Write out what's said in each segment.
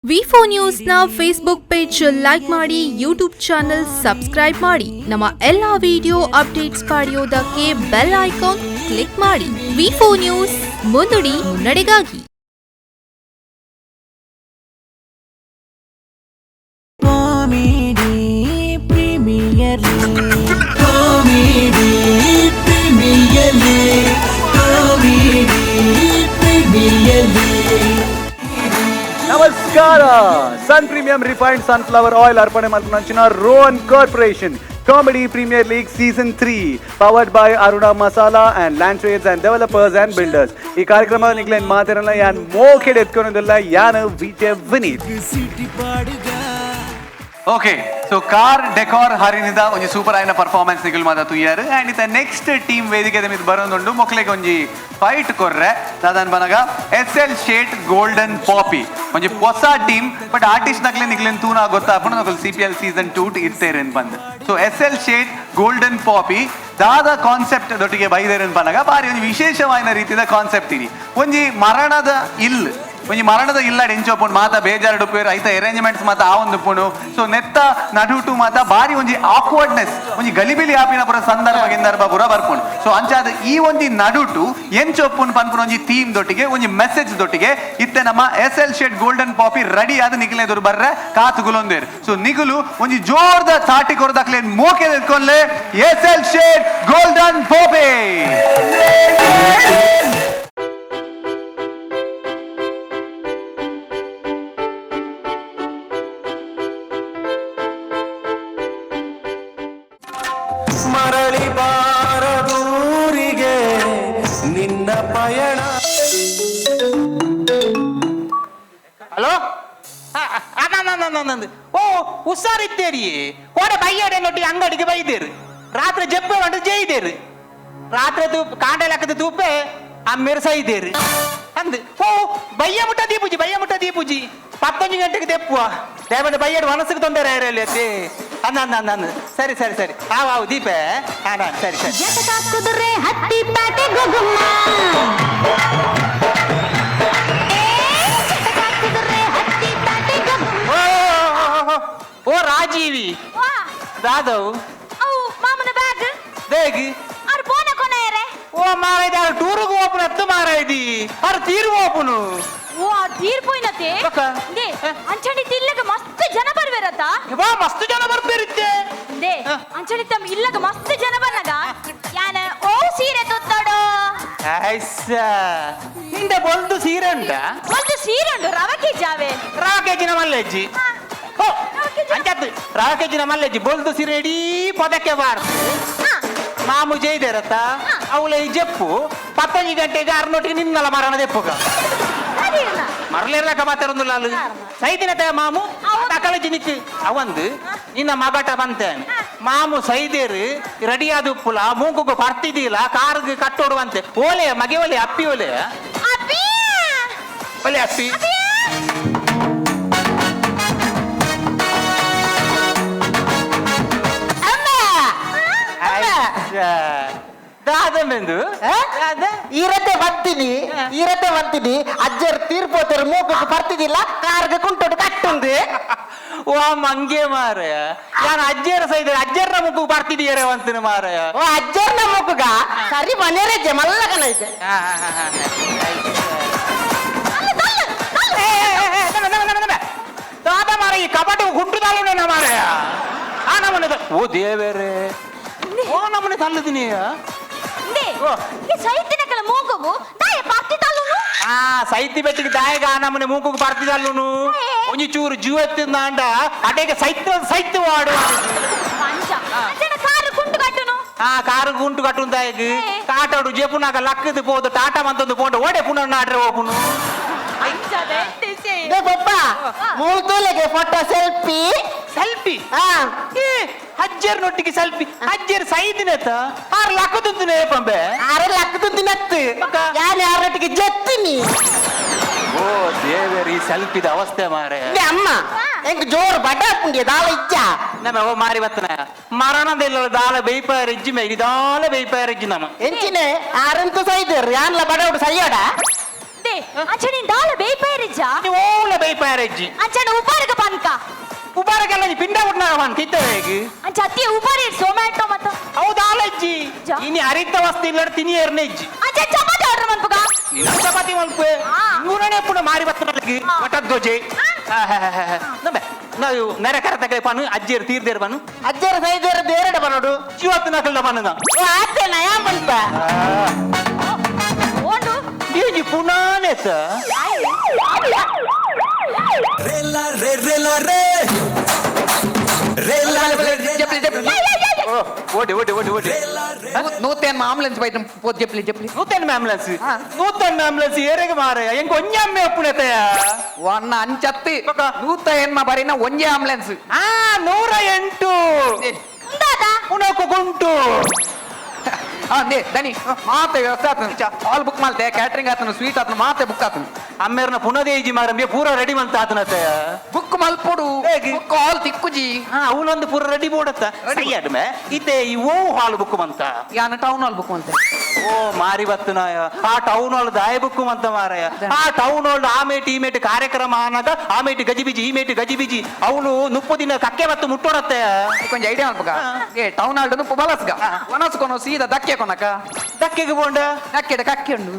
ವಿ4 ನ್ಯೂಸ್ನ Facebook page like ಮಾಡಿ, YouTube channel subscribe ಮಾಡಿ. ನಮ್ಮ ಎಲ್ಲ ವಿಡಿಯೋ ಅಪ್ಡೇಟ್ಸ್ ಪಡೆಯೋದಕ್ಕೆ ಬೆಲ್ ಐಕಾನ್ ಕ್ಲಿಕ್ ಮಾಡಿ. ವಿ4 ನ್ಯೂಸ್, ಮುನ್ನುಡಿ ಮುನ್ನಡೆಗಾಗಿ. Comedy premier league, comedy premier league, comedy premier league. ನಮಸ್ಕಾರ. Sun Premium refined sunflower oil ಅರ್ಪಣೆ ಮಲ್ಪುನಂಚಿನ Rohan corporation comedy premier league season 3, powered by Aruna Masala and land trades and developers and builders. ಈ ಕಾರ್ಯಕ್ರಮ ನಿಗ್ಲೇನ್ ಮಾತಿರಲ್ಲ, ಯಾನ್ ಮೋಕೆಡ್ ಎತ್ಕೊಳೋದಿಲ್ಲ. ಯಾನ್ Vijay Vineeth. City ಪಾಡುಗ. Okay, so car decor ಹರಿನಿದ ಒಂಜಿ super ಆಯ್ನ performance ನಿಗಲ್ ಮಾತ ತುಯ್ಯಾರು. ಅಂಡ್ ಇತ್ತ next team ವೇದಿಕೆ ಮಿತ್ ಬರೋದುಂಡು. ಮೊಕ್ಲೆಗ್ ಒಂಜಿ ಫೈಟ್ ಕೊರ್ರೆ ದಾದನ್ ಬನಗ ಎಸ್ ಎಲ್ ಶೇಟ್ ಗೋಲ್ಡನ್ ಪಾಪಿ. ಒಂಜಿ ಹೊಸ ಟೀಮ್, ಬಟ್ ಆರ್ಟಿಸ್ಟ್ ನಕ್ಲೆ ನಿಕ್ಲೆನ್ ತೂನಾ ಗೊತ್ತಾಪುಂಡು ನಕಲ್ ಸಿಪಿಎಲ್ ಸೀಸನ್ 2 ಇತ್ತೇರೆನ್ ಬಂದ್. ಸೊ ಎಸ್ ಎಲ್ ಶೇಟ್ ಗೋಲ್ಡನ್ ಪಾಪಿ ದಾದ ಕಾನ್ಸೆಪ್ಟ್ ದೊಟ್ಟಿಗೆ ಬೈದೇರನ್ ಪನಗ ಬಾರಿ ಒಂಜಿ ವಿಶೇಷವಾದ ರೀತಿಯ ಕಾನ್ಸೆಪ್ಟ್ ಇರಿ. ಒಂಜಿ ಮರಣದ ಇಲ್, ಒಂಜಿ ಮರಣದ ಇಲ್ಲ ಎಂಚೋಪುಂಡು, ಮಾತ ಬೇಜಾರು ಉಪ್ಪೇರು, ಐತ ಅರೇಂಜ್ಮೆಂಟ್ಸ್ ಮಾತ ಆ ಒಂದು ಪುಣು. ಸೊ ನೆತ್ತ ನಡುಟು ಮಾತ ಬಾರಿ ಒಂಜಿ ಆಕ್ವರ್ಡ್ನೆಸ್, ಒಂಜಿ ಗಲಿಬಿಲಿ ಆಪಿನ ಪುರ ಸಂದರ್ಭ ಗಿಂದರ್ಭ ಪುರ ಬರ್ಪುಂಡು. ಸೊ ಅಂಚಾದ ಈ ಒಂಜಿ ನಡುಟು ಎಂಚೊಪ್ಪುನ್ ಪನ್ಪುನ ಒಂಜಿ ಥೀಮ್ ದೊಟ್ಟಿಗೆ, ಒಂಜಿ ಮೆಸೇಜ್ ದೊಟ್ಟಿಗೆ ಇತ್ತೆ ನಮ್ಮ ಎಸ್ ಎಲ್ ಶೆಡ್ ಗೋಲ್ಡನ್ ಪಾಪಿ ರೆಡಿ ಆದ ನಿಗಲೆ ಎದುರು ಬರ್ರೆ ಕಾತುಗುಲೊಂದೇರು. ಸೊ ನಿಗುಲು ಒಂಜಿ ಜೋರ್ದ ತಾಟಿ ಕೊರದಕ್ಲೆ ಮೋಕೆ ಎತ್ಕೊಂಡ್ಲೆ, ಎಸ್ ಎಲ್ ಶೆಡ್ ಗೋಲ್ಡನ್ ಪಾಪಿ. ಮರಳಿ ಬಾರದೂರಿಗೆ ನಿನ್ನ ಪಯಣ. ಹಲೋ, ನಂದು ಓ ಹುಷಾರಿದ್ದೇರಿ. ಕೋಡೆ ಬೈಯಡೆ ನೊಟ್ಟಿ ಅಂಗಡಿಗೆ ಬೈದೇರು. ರಾತ್ರಿ ಜಪ್ಪೆ ಬಂದು ಜೈದೇರು. ರಾತ್ರಿ ತೂಪ್ ಕಾಂಡಲ್ ಹಾಕದ ತೂಪೆ ಅಮ್ಮೇರು ಸೈದೇರು ಅಂದು. ಓ ಬಯ್ಯ ಮುಟ್ಟ ದೀಪುಜಿ, ಬಯ್ಯ ಮುಟ್ಟ ದೀಪುಜಿ. 11 ಗಂಟೆಗೆ ತೆಪ್ಪುವ ದೇವನ ಬಯ್ಯಡು ಮನಸ್ಸಿಗೆ ತೊಂದರೆ ಇರಲಿ ಅತ್ತೆ. ಅಂದ ಅಂದ ಅಂದ ಅಂದ. ಸರಿ ಸರಿ ಸರಿ, ಆವು ಆವು ದೀಪೆ. ಹಾ ಸರಿ ಸರಿ. ಜಟಕಾ ಕುದುರೆ ಹತ್ತಿ ಪ್ಯಾಟೆ ಗೊಗುಮ್ಮ. ಏ, ಜಟಕಾ ಕುದುರೆ ಹತ್ತಿ ಪ್ಯಾಟೆ ಗೊಗುಮ್ಮ. ಓ ಓ, ಓ, ಓ ರಾಜೀವಿ. ವಾ, ದಾದವ್. ಅವು ಮಾಮನ ಬ್ಯಾಗ್. ದೇಗಿ. ಅವ್ರು ಪೋನ ಕೊನೆಯರೆ. ಓ ಮಾರಾಯ್ದ, ಟೂರುಗು ಓಪನ್ ಹತ್ತು ಮಾರಾಯ್ದಿ, ಅವ್ರು ತೀರು ಓಪನು. ಓ ತೀರ್ ಪೋಯ್ನತೆ. ಬೊಕ್ಕ? They ಅಂಚಣಿ ಇಲ್ಲಗ ಮಸ್ತ್ ಜನ ಬರ್ವೇರತ. ವಾ, ಮಸ್ತ್ ಜನ ಬರ್ಬೇರಿತ್ತೆ. They ಹ. ಅಂಚಣಿ ತಮ್ಮ ಇಲ್ಲಗ ಮಸ್ತ್ ಜನ ಬರ್ನಗ ಯಾನ ಓ ಸೀರೆ ತುತ್ತೋಡು. ಐಸ, ನಿಂದ ಬೊಲ್ದು ಸೀರೆ ಉಂಟಾ? ಒಂದು ಸೀರೆ ಉಂಡು, ರವಕೆ ಜಾವೆ. ರವ ಕೆಜಿನ ಮಲ್ಲೆಜ್ಜಿ. ಹಾ. ಓ ರವ ಕೆಜಿ. ಅಂಚತ್ತು ರವ ಕೆಜಿನ ಮಲ್ಲೆಜ್ಜಿ. ಬೊಲ್ದು ಸೀರೆ ಇಡೀ ಪದಕ್ಕೆ ಬಾರ್ದು. ಹಾ. ಮಾಮು ಜೈದೇರತ್ತ. ಹಾ. ಅವಳ ಈ ಜಪ್ಪು 11 ಗಂಟೆಗೆ ಅರ್ನೊಟ್ಟಿಗೆ ನಿನ್ನಲ ಮರಣ ದೆಪ್ಪುಗ. ಸರಿ ಇಲ್ಲ. ಮರಲಿರ್ಲಕ ಮಾತಾಡೊಂದು ಅಲ್ಲ ಸೈದಿನತೆ ಮಾಮು. ಅವ- ತಕಲಜಿ ನಿಕ್ಕು ಅವಂದು ನಿನ್ನ ಮಗಟ ಬಂತೇನೆ. ಹಾ. ಮಾಮು ಸೈದೇರು ರೆಡಿ ಆದ ಉಪ್ಪುಲ ಮೂಕುಗು ಪರ್ತಿದಿಲ್ಲ, ಕಾರ್ಗ್ ಕಟ್ಟೋಡುವಂತೆ. ಓಲೆ ಮಗೆ, ಓಲೆ ಅಪ್ಪಿ, ಓಲೆ. ಅಪ್ಪಿ. ಓಲೆ ಅಪ್ಪಿ. ಅಪ್ಪಿ. ದಾದಂಬೆಂದು. ಈರತೆ ಬರ್ತೀನಿ, ಈರತೆ ಬರ್ತೀನಿ. ಅಜ್ಜರ್ ತೀರ್ಪೋತರು, ಮೂಕಕ್ಕೆ ಬರ್ತಿದಿಲ್ಲ, ಕಾರ್ಗೆ ಕುಂಟೋಡು ಕಟ್ಟುಂದು. ಓ ಮಂಗೆ ಮಾರಾಯ, ನಾನು ಅಜ್ಜರ ಸೈದ ಅಜ್ಜರ್ನ ಮುಕ್ಕು ಬರ್ತಿದೀಯರೇ ಅಂತೀನಿ ಮಾರಾಯ. ಓ ಅಜ್ಜರ್ನ ಮೂಕುಗ ಸರಿ ಮನೆ ಮಲ್ಲಗನ ಐತೆ. ದಾದ ಮಾರ, ಈ ಕಬಡ್ಡಿ ಗುಂಟುದಾಲು ಮಾರಾಯ. ಆ ನಮ್ಮನೆ ಓ ದೇವರೇ, ಓ ನಮ್ಮನೆ ತಲ್ಲುದಿನಿ. They ಓ. ಈ ಸೈತಿನಕಲ ಮೂಗುಗು ದಾಯ ಪರ್ತಿ ತಲ್ಲುನು. ಆ ಸೈತಿ ಬೆಟ್ಟಿಗೆ ದಾಯಗ ಆ ನಮ್ಮನೆ ಮೂಕುಗು ಬರ್ತಿದಲ್ಲುನು. ಒಂಜಿ ಚೂರು ಜೀವ ಎತ್ತಿಂದಾಂಡ ಅಡೆಗೆ ಸೈತ್ಯ ಸೈತ್ಯ ವಾಡು. ಪಂಚ ಅಂಚನ ಕಾರು ಕುಂಟು ಕಟ್ಟುನು. ಆ ಕಾರು ಗುಂಟು ಕಟ್ಟುಂದಾಯಗ್. ಏ. ಕಾಟೋಡು ಜೆಪುನಾಗ ಲಕ್ಕದು ಪೋದು ಟಾಟಾ ಮಂತೊಂದು ಪೋಂಡು ಓಡೆ ಪುನಃ ನಾಡ್ರೆ ಹೋಪುನು. ಅಂಚ ಬೆಟ್ಟಿಸಿ. They ಪಪ್ಪ, ಮೂರು ತೂಲೆಗೆ ಫೋಟೋ ಸೆಲ್ಫಿ. ಸೆಲ್ಫಿ? ಹಾ. ಏ ಅಜ್ಜರ್ ನೊಟ್ಟಿಗೆ ಸೆಲ್ಫಿ? ಅಜ್ಜರ್ ಸೈದಿನತ ಆರ್ ಲಕ್ಕದುಂತುನೆ ಪಂಬೆ. ಆರು ಲಕ್ಕದು ನತ್ತು. ಬೊಕ್ಕ? ಯಾನ್ ಯಾರೊಟ್ಟಿಗೆ ಜತ್ತಿನಿ. ಓ ದೇವೇರಿ, ಈ ಸೆಲ್ಫಿದ ಅವಸ್ಥೆ ಮಾರೆ. They ಅಮ್ಮ, ಎಂಕ್ ಜೋರು ಬಡ ಪುಂಡಿ ದಾಲ ಇಚ್ಚ. ನಮ್ಮ ಓ ಮಾರಿ ಬತ್ತನ ಮರಣದಿಲ್ಲ, ದಾಲ ಬೇಯ್ಪಾರ ಇಜ್ಜಿ ಮೇ ದಾಲ ಬೇಯ್ಪಾರ ಇಜ್ಜಿ ನಮ್ಮ. ಎಂಚಿನೆ, ಆರಂತೂ ಸೈದರ್, ಯಾನ್ಲ ಬಡ ಸೈಯೋಡ. They ಅತ್ತೆ ಅಂಚನೆ ದಾಲ ಬೇಪೇರಿಜ್ಜ ಓಲ ಬೇಪೇರಿಜ್ಜಿ ಅಂಚನೆ ಉಪಾರಗ ಪನ್ಕ ಉಪಾರಗೆಲ್ಲ ಪಿಂಡ ಉಡ್ನಾಗ ಪನ್ಕ ಇತ್ತವೇಗ ಅಂಚ ಅತ್ತಿಯ ಉಪಾರ ಸೊಮ್ಯಾಟೊ ಮತ್ತ ಹೌದಾಲಜ್ಜಿ ಇನಿ ಅರಿತ ವಸ್ತು ಇಲ್ಲ ತಿನಿಯರ್ನೆ ಇಜ್ಜಿ ಅಂಚ ಚಪಾತಿ ಆರ್ಡರ್ ಮನ್ಪುಗ ನಿನ್ನ ಚಪಾತಿ ಮನ್ಪೆ ನೂರನೇ ಪುಣ ಮಾರಿ ಬತ್ತನಲ್ಲಿಗೆ ಮಟದ್ದೋಜೆ ನಂಬೆ ನಾವು ನೆರೆ ಕರತಕ್ಕೆ ಪನು ಅಜ್ಜಿಯರು ತೀರ್ದೇರು ಪನು ಅಜ್ಜರ ಸೈದೇರು ದೇರಡ ಪನೋಡು ಜೀವತ್ತು ನಕಲ್ದ ಪನದ ಆತೆ ನಯಾ ಪನ್ಪ ಓಂಡು ಬೀಜಿ ಪುನಾನೆತ ರೇಲ ರೇ ರೇಲ ರೇ ರೇಲ ರೇ ಜಪ್ಲಿ ಜಪ್ಲಿ ಓಡಿ ಓಡಿ ಓಡಿ ಓಡಿ ನೂತೇನ್ ಆಂಬುಲೆನ್ಸ್ ಬೈತ ಪೋ ಜಪ್ಲಿ ಜಪ್ಲಿ ನೂತನ್ ಆಂಬುಲೆನ್ಸ್ ನೂತನ್ ಆಂಬುಲೆನ್ಸ್ ಏರೆಗೆ ಮಾರೆ ಎಂಕ ಒಂಜಮ್ಮೆ ಅಪ್ಪುಣೆತೆಯ ಒನ್ನ ಅಂಚತ್ತಿ ನೂತ ಬರಿನ ಒಂಜೆ ಆಂಬುಲೆನ್ಸ್ ಆ 108 ಉಣಕು ಗುಂಟು ಅಂದೆ ದನಿ ಮಾತೆ ವ್ಯವಸ್ಥೆ ಆತನು ಹಾಲ್ ಬುಕ್ ಮಾಡ್ತೆ ಕ್ಯಾಟ್ರಿಂಗ್ ಆತನು ಸ್ವೀಟ್ ಆತನು ಮಾತೆ ಬುಕ್ ಆತನು ಅಮ್ಮೇರ್ನ ಪುನದೇಜಿ ಮಾರಂಬೆ ಪೂರ ರೆಡಿ ಮಂತ ಆತನತೆ ಬುಕ್ ಮಲ್ಪೊಡು ಬುಕ್ ಹಾಲ್ ತಿಕ್ಕುಜಿ ಹಾ ಅವನೊಂದು ಪೂರ ರೆಡಿ ಬೋಡತ್ತ ಸರಿಯಾಡ್ಮೆ ಇತ್ತೆ ಈ ಓ ಹಾಲ್ ಬುಕ್ ಮಂತ ಯಾನ ಟೌನ್ ಹಾಲ್ ಬುಕ್ ಮಂತ ಓ ಮಾರಿ ಬತ್ತನಾಯ ಆ ಟೌನ್ ಹಾಲ್ ದಾಯ ಬುಕ್ ಮಂತ ಮಾರಾಯ ಆ ಟೌನ್ ಹಾಲ್ ಆ ಮೇಟಿ ಈ ಮೇಟಿ ಕಾರ್ಯಕ್ರಮ ಆನಾಗ ಆ ಮೇಟಿ ಗಜಿಬಿಜಿ ಈ ಮೇಟಿ ಗಜಿಬಿಜಿ ಅವನು 30 ದಿನ ಕಕ್ಕೆ ಬತ್ತು ಮುಟ್ಟೋಡತ್ತೆ ಕೊಂಚ ಐಡಿಯಾ ಮಲ್ಪಗ ಏ ಟೌನ್ ಹಾಲ್ ನುಪ್ಪು ಬಲಸ್ಗ ವನಸ್ಕೊನು ಸೀದಾ ದಕ್ಕೆ ಕೊನಕ ದಕ್ಕೆಗೆ ಬೋಂಡ ದಕ್ಕೆಡ ಕಕ್ಕೆ ಉಂಡು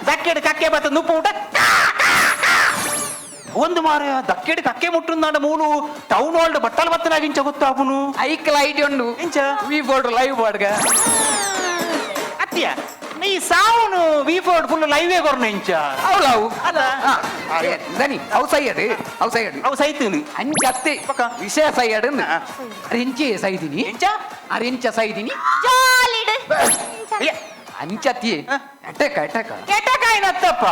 ದಕ್ಕೆಡ್ ಕಕ್ಕೆ ಬತ್ತ ನುಪ್ಪು ಊಟ ಒಂದು ಮಾರಾಯ ದಕ್ಕೆಡ್ ಕಕ್ಕೆ ಮುಟ್ಟುಂದಾಂಡ ಮೂಲು ಟೌನ್ ಹಾಲ್ ಬಟ್ಟಲ್ ಬತ್ತನಾಗಿಂಚ ಗೊತ್ತಾಪುನು ಐಕ್ಲ ಐಡಿ ಉಂಡು ಇಂಚ ವಿ ಬೋರ್ಡ್ ಲೈವ್ ಬೋರ್ಡ್ಗ ಅತ್ತಿಯ ನೀ ಸಾವುನು ವಿ ಬೋರ್ಡ್ ಫುಲ್ ಲೈವೇ ಕೊರ್ನ ಇಂಚ ಹೌದವು ಅಲ್ಲ ದನಿ ಅವು ಸೈಯಡ್ ಅವು ಸೈಯಡ್ ಅವು ಸೈತೀನಿ ಅಂಚ ಅತ್ತಿ ವಿಷಯ ಸೈಯಡ್ ಅರಿಂಚೆ ಸೈದಿನಿ ಇಂಚ ಅರಿಂಚ ಸೈದಿನಿ ಜಾಲಿಡ್ ಅಂಚತ್ತಿ ಎಟಕ ಎಟಕ ಎಟಕಾಯಿನತ್ತಪ್ಪ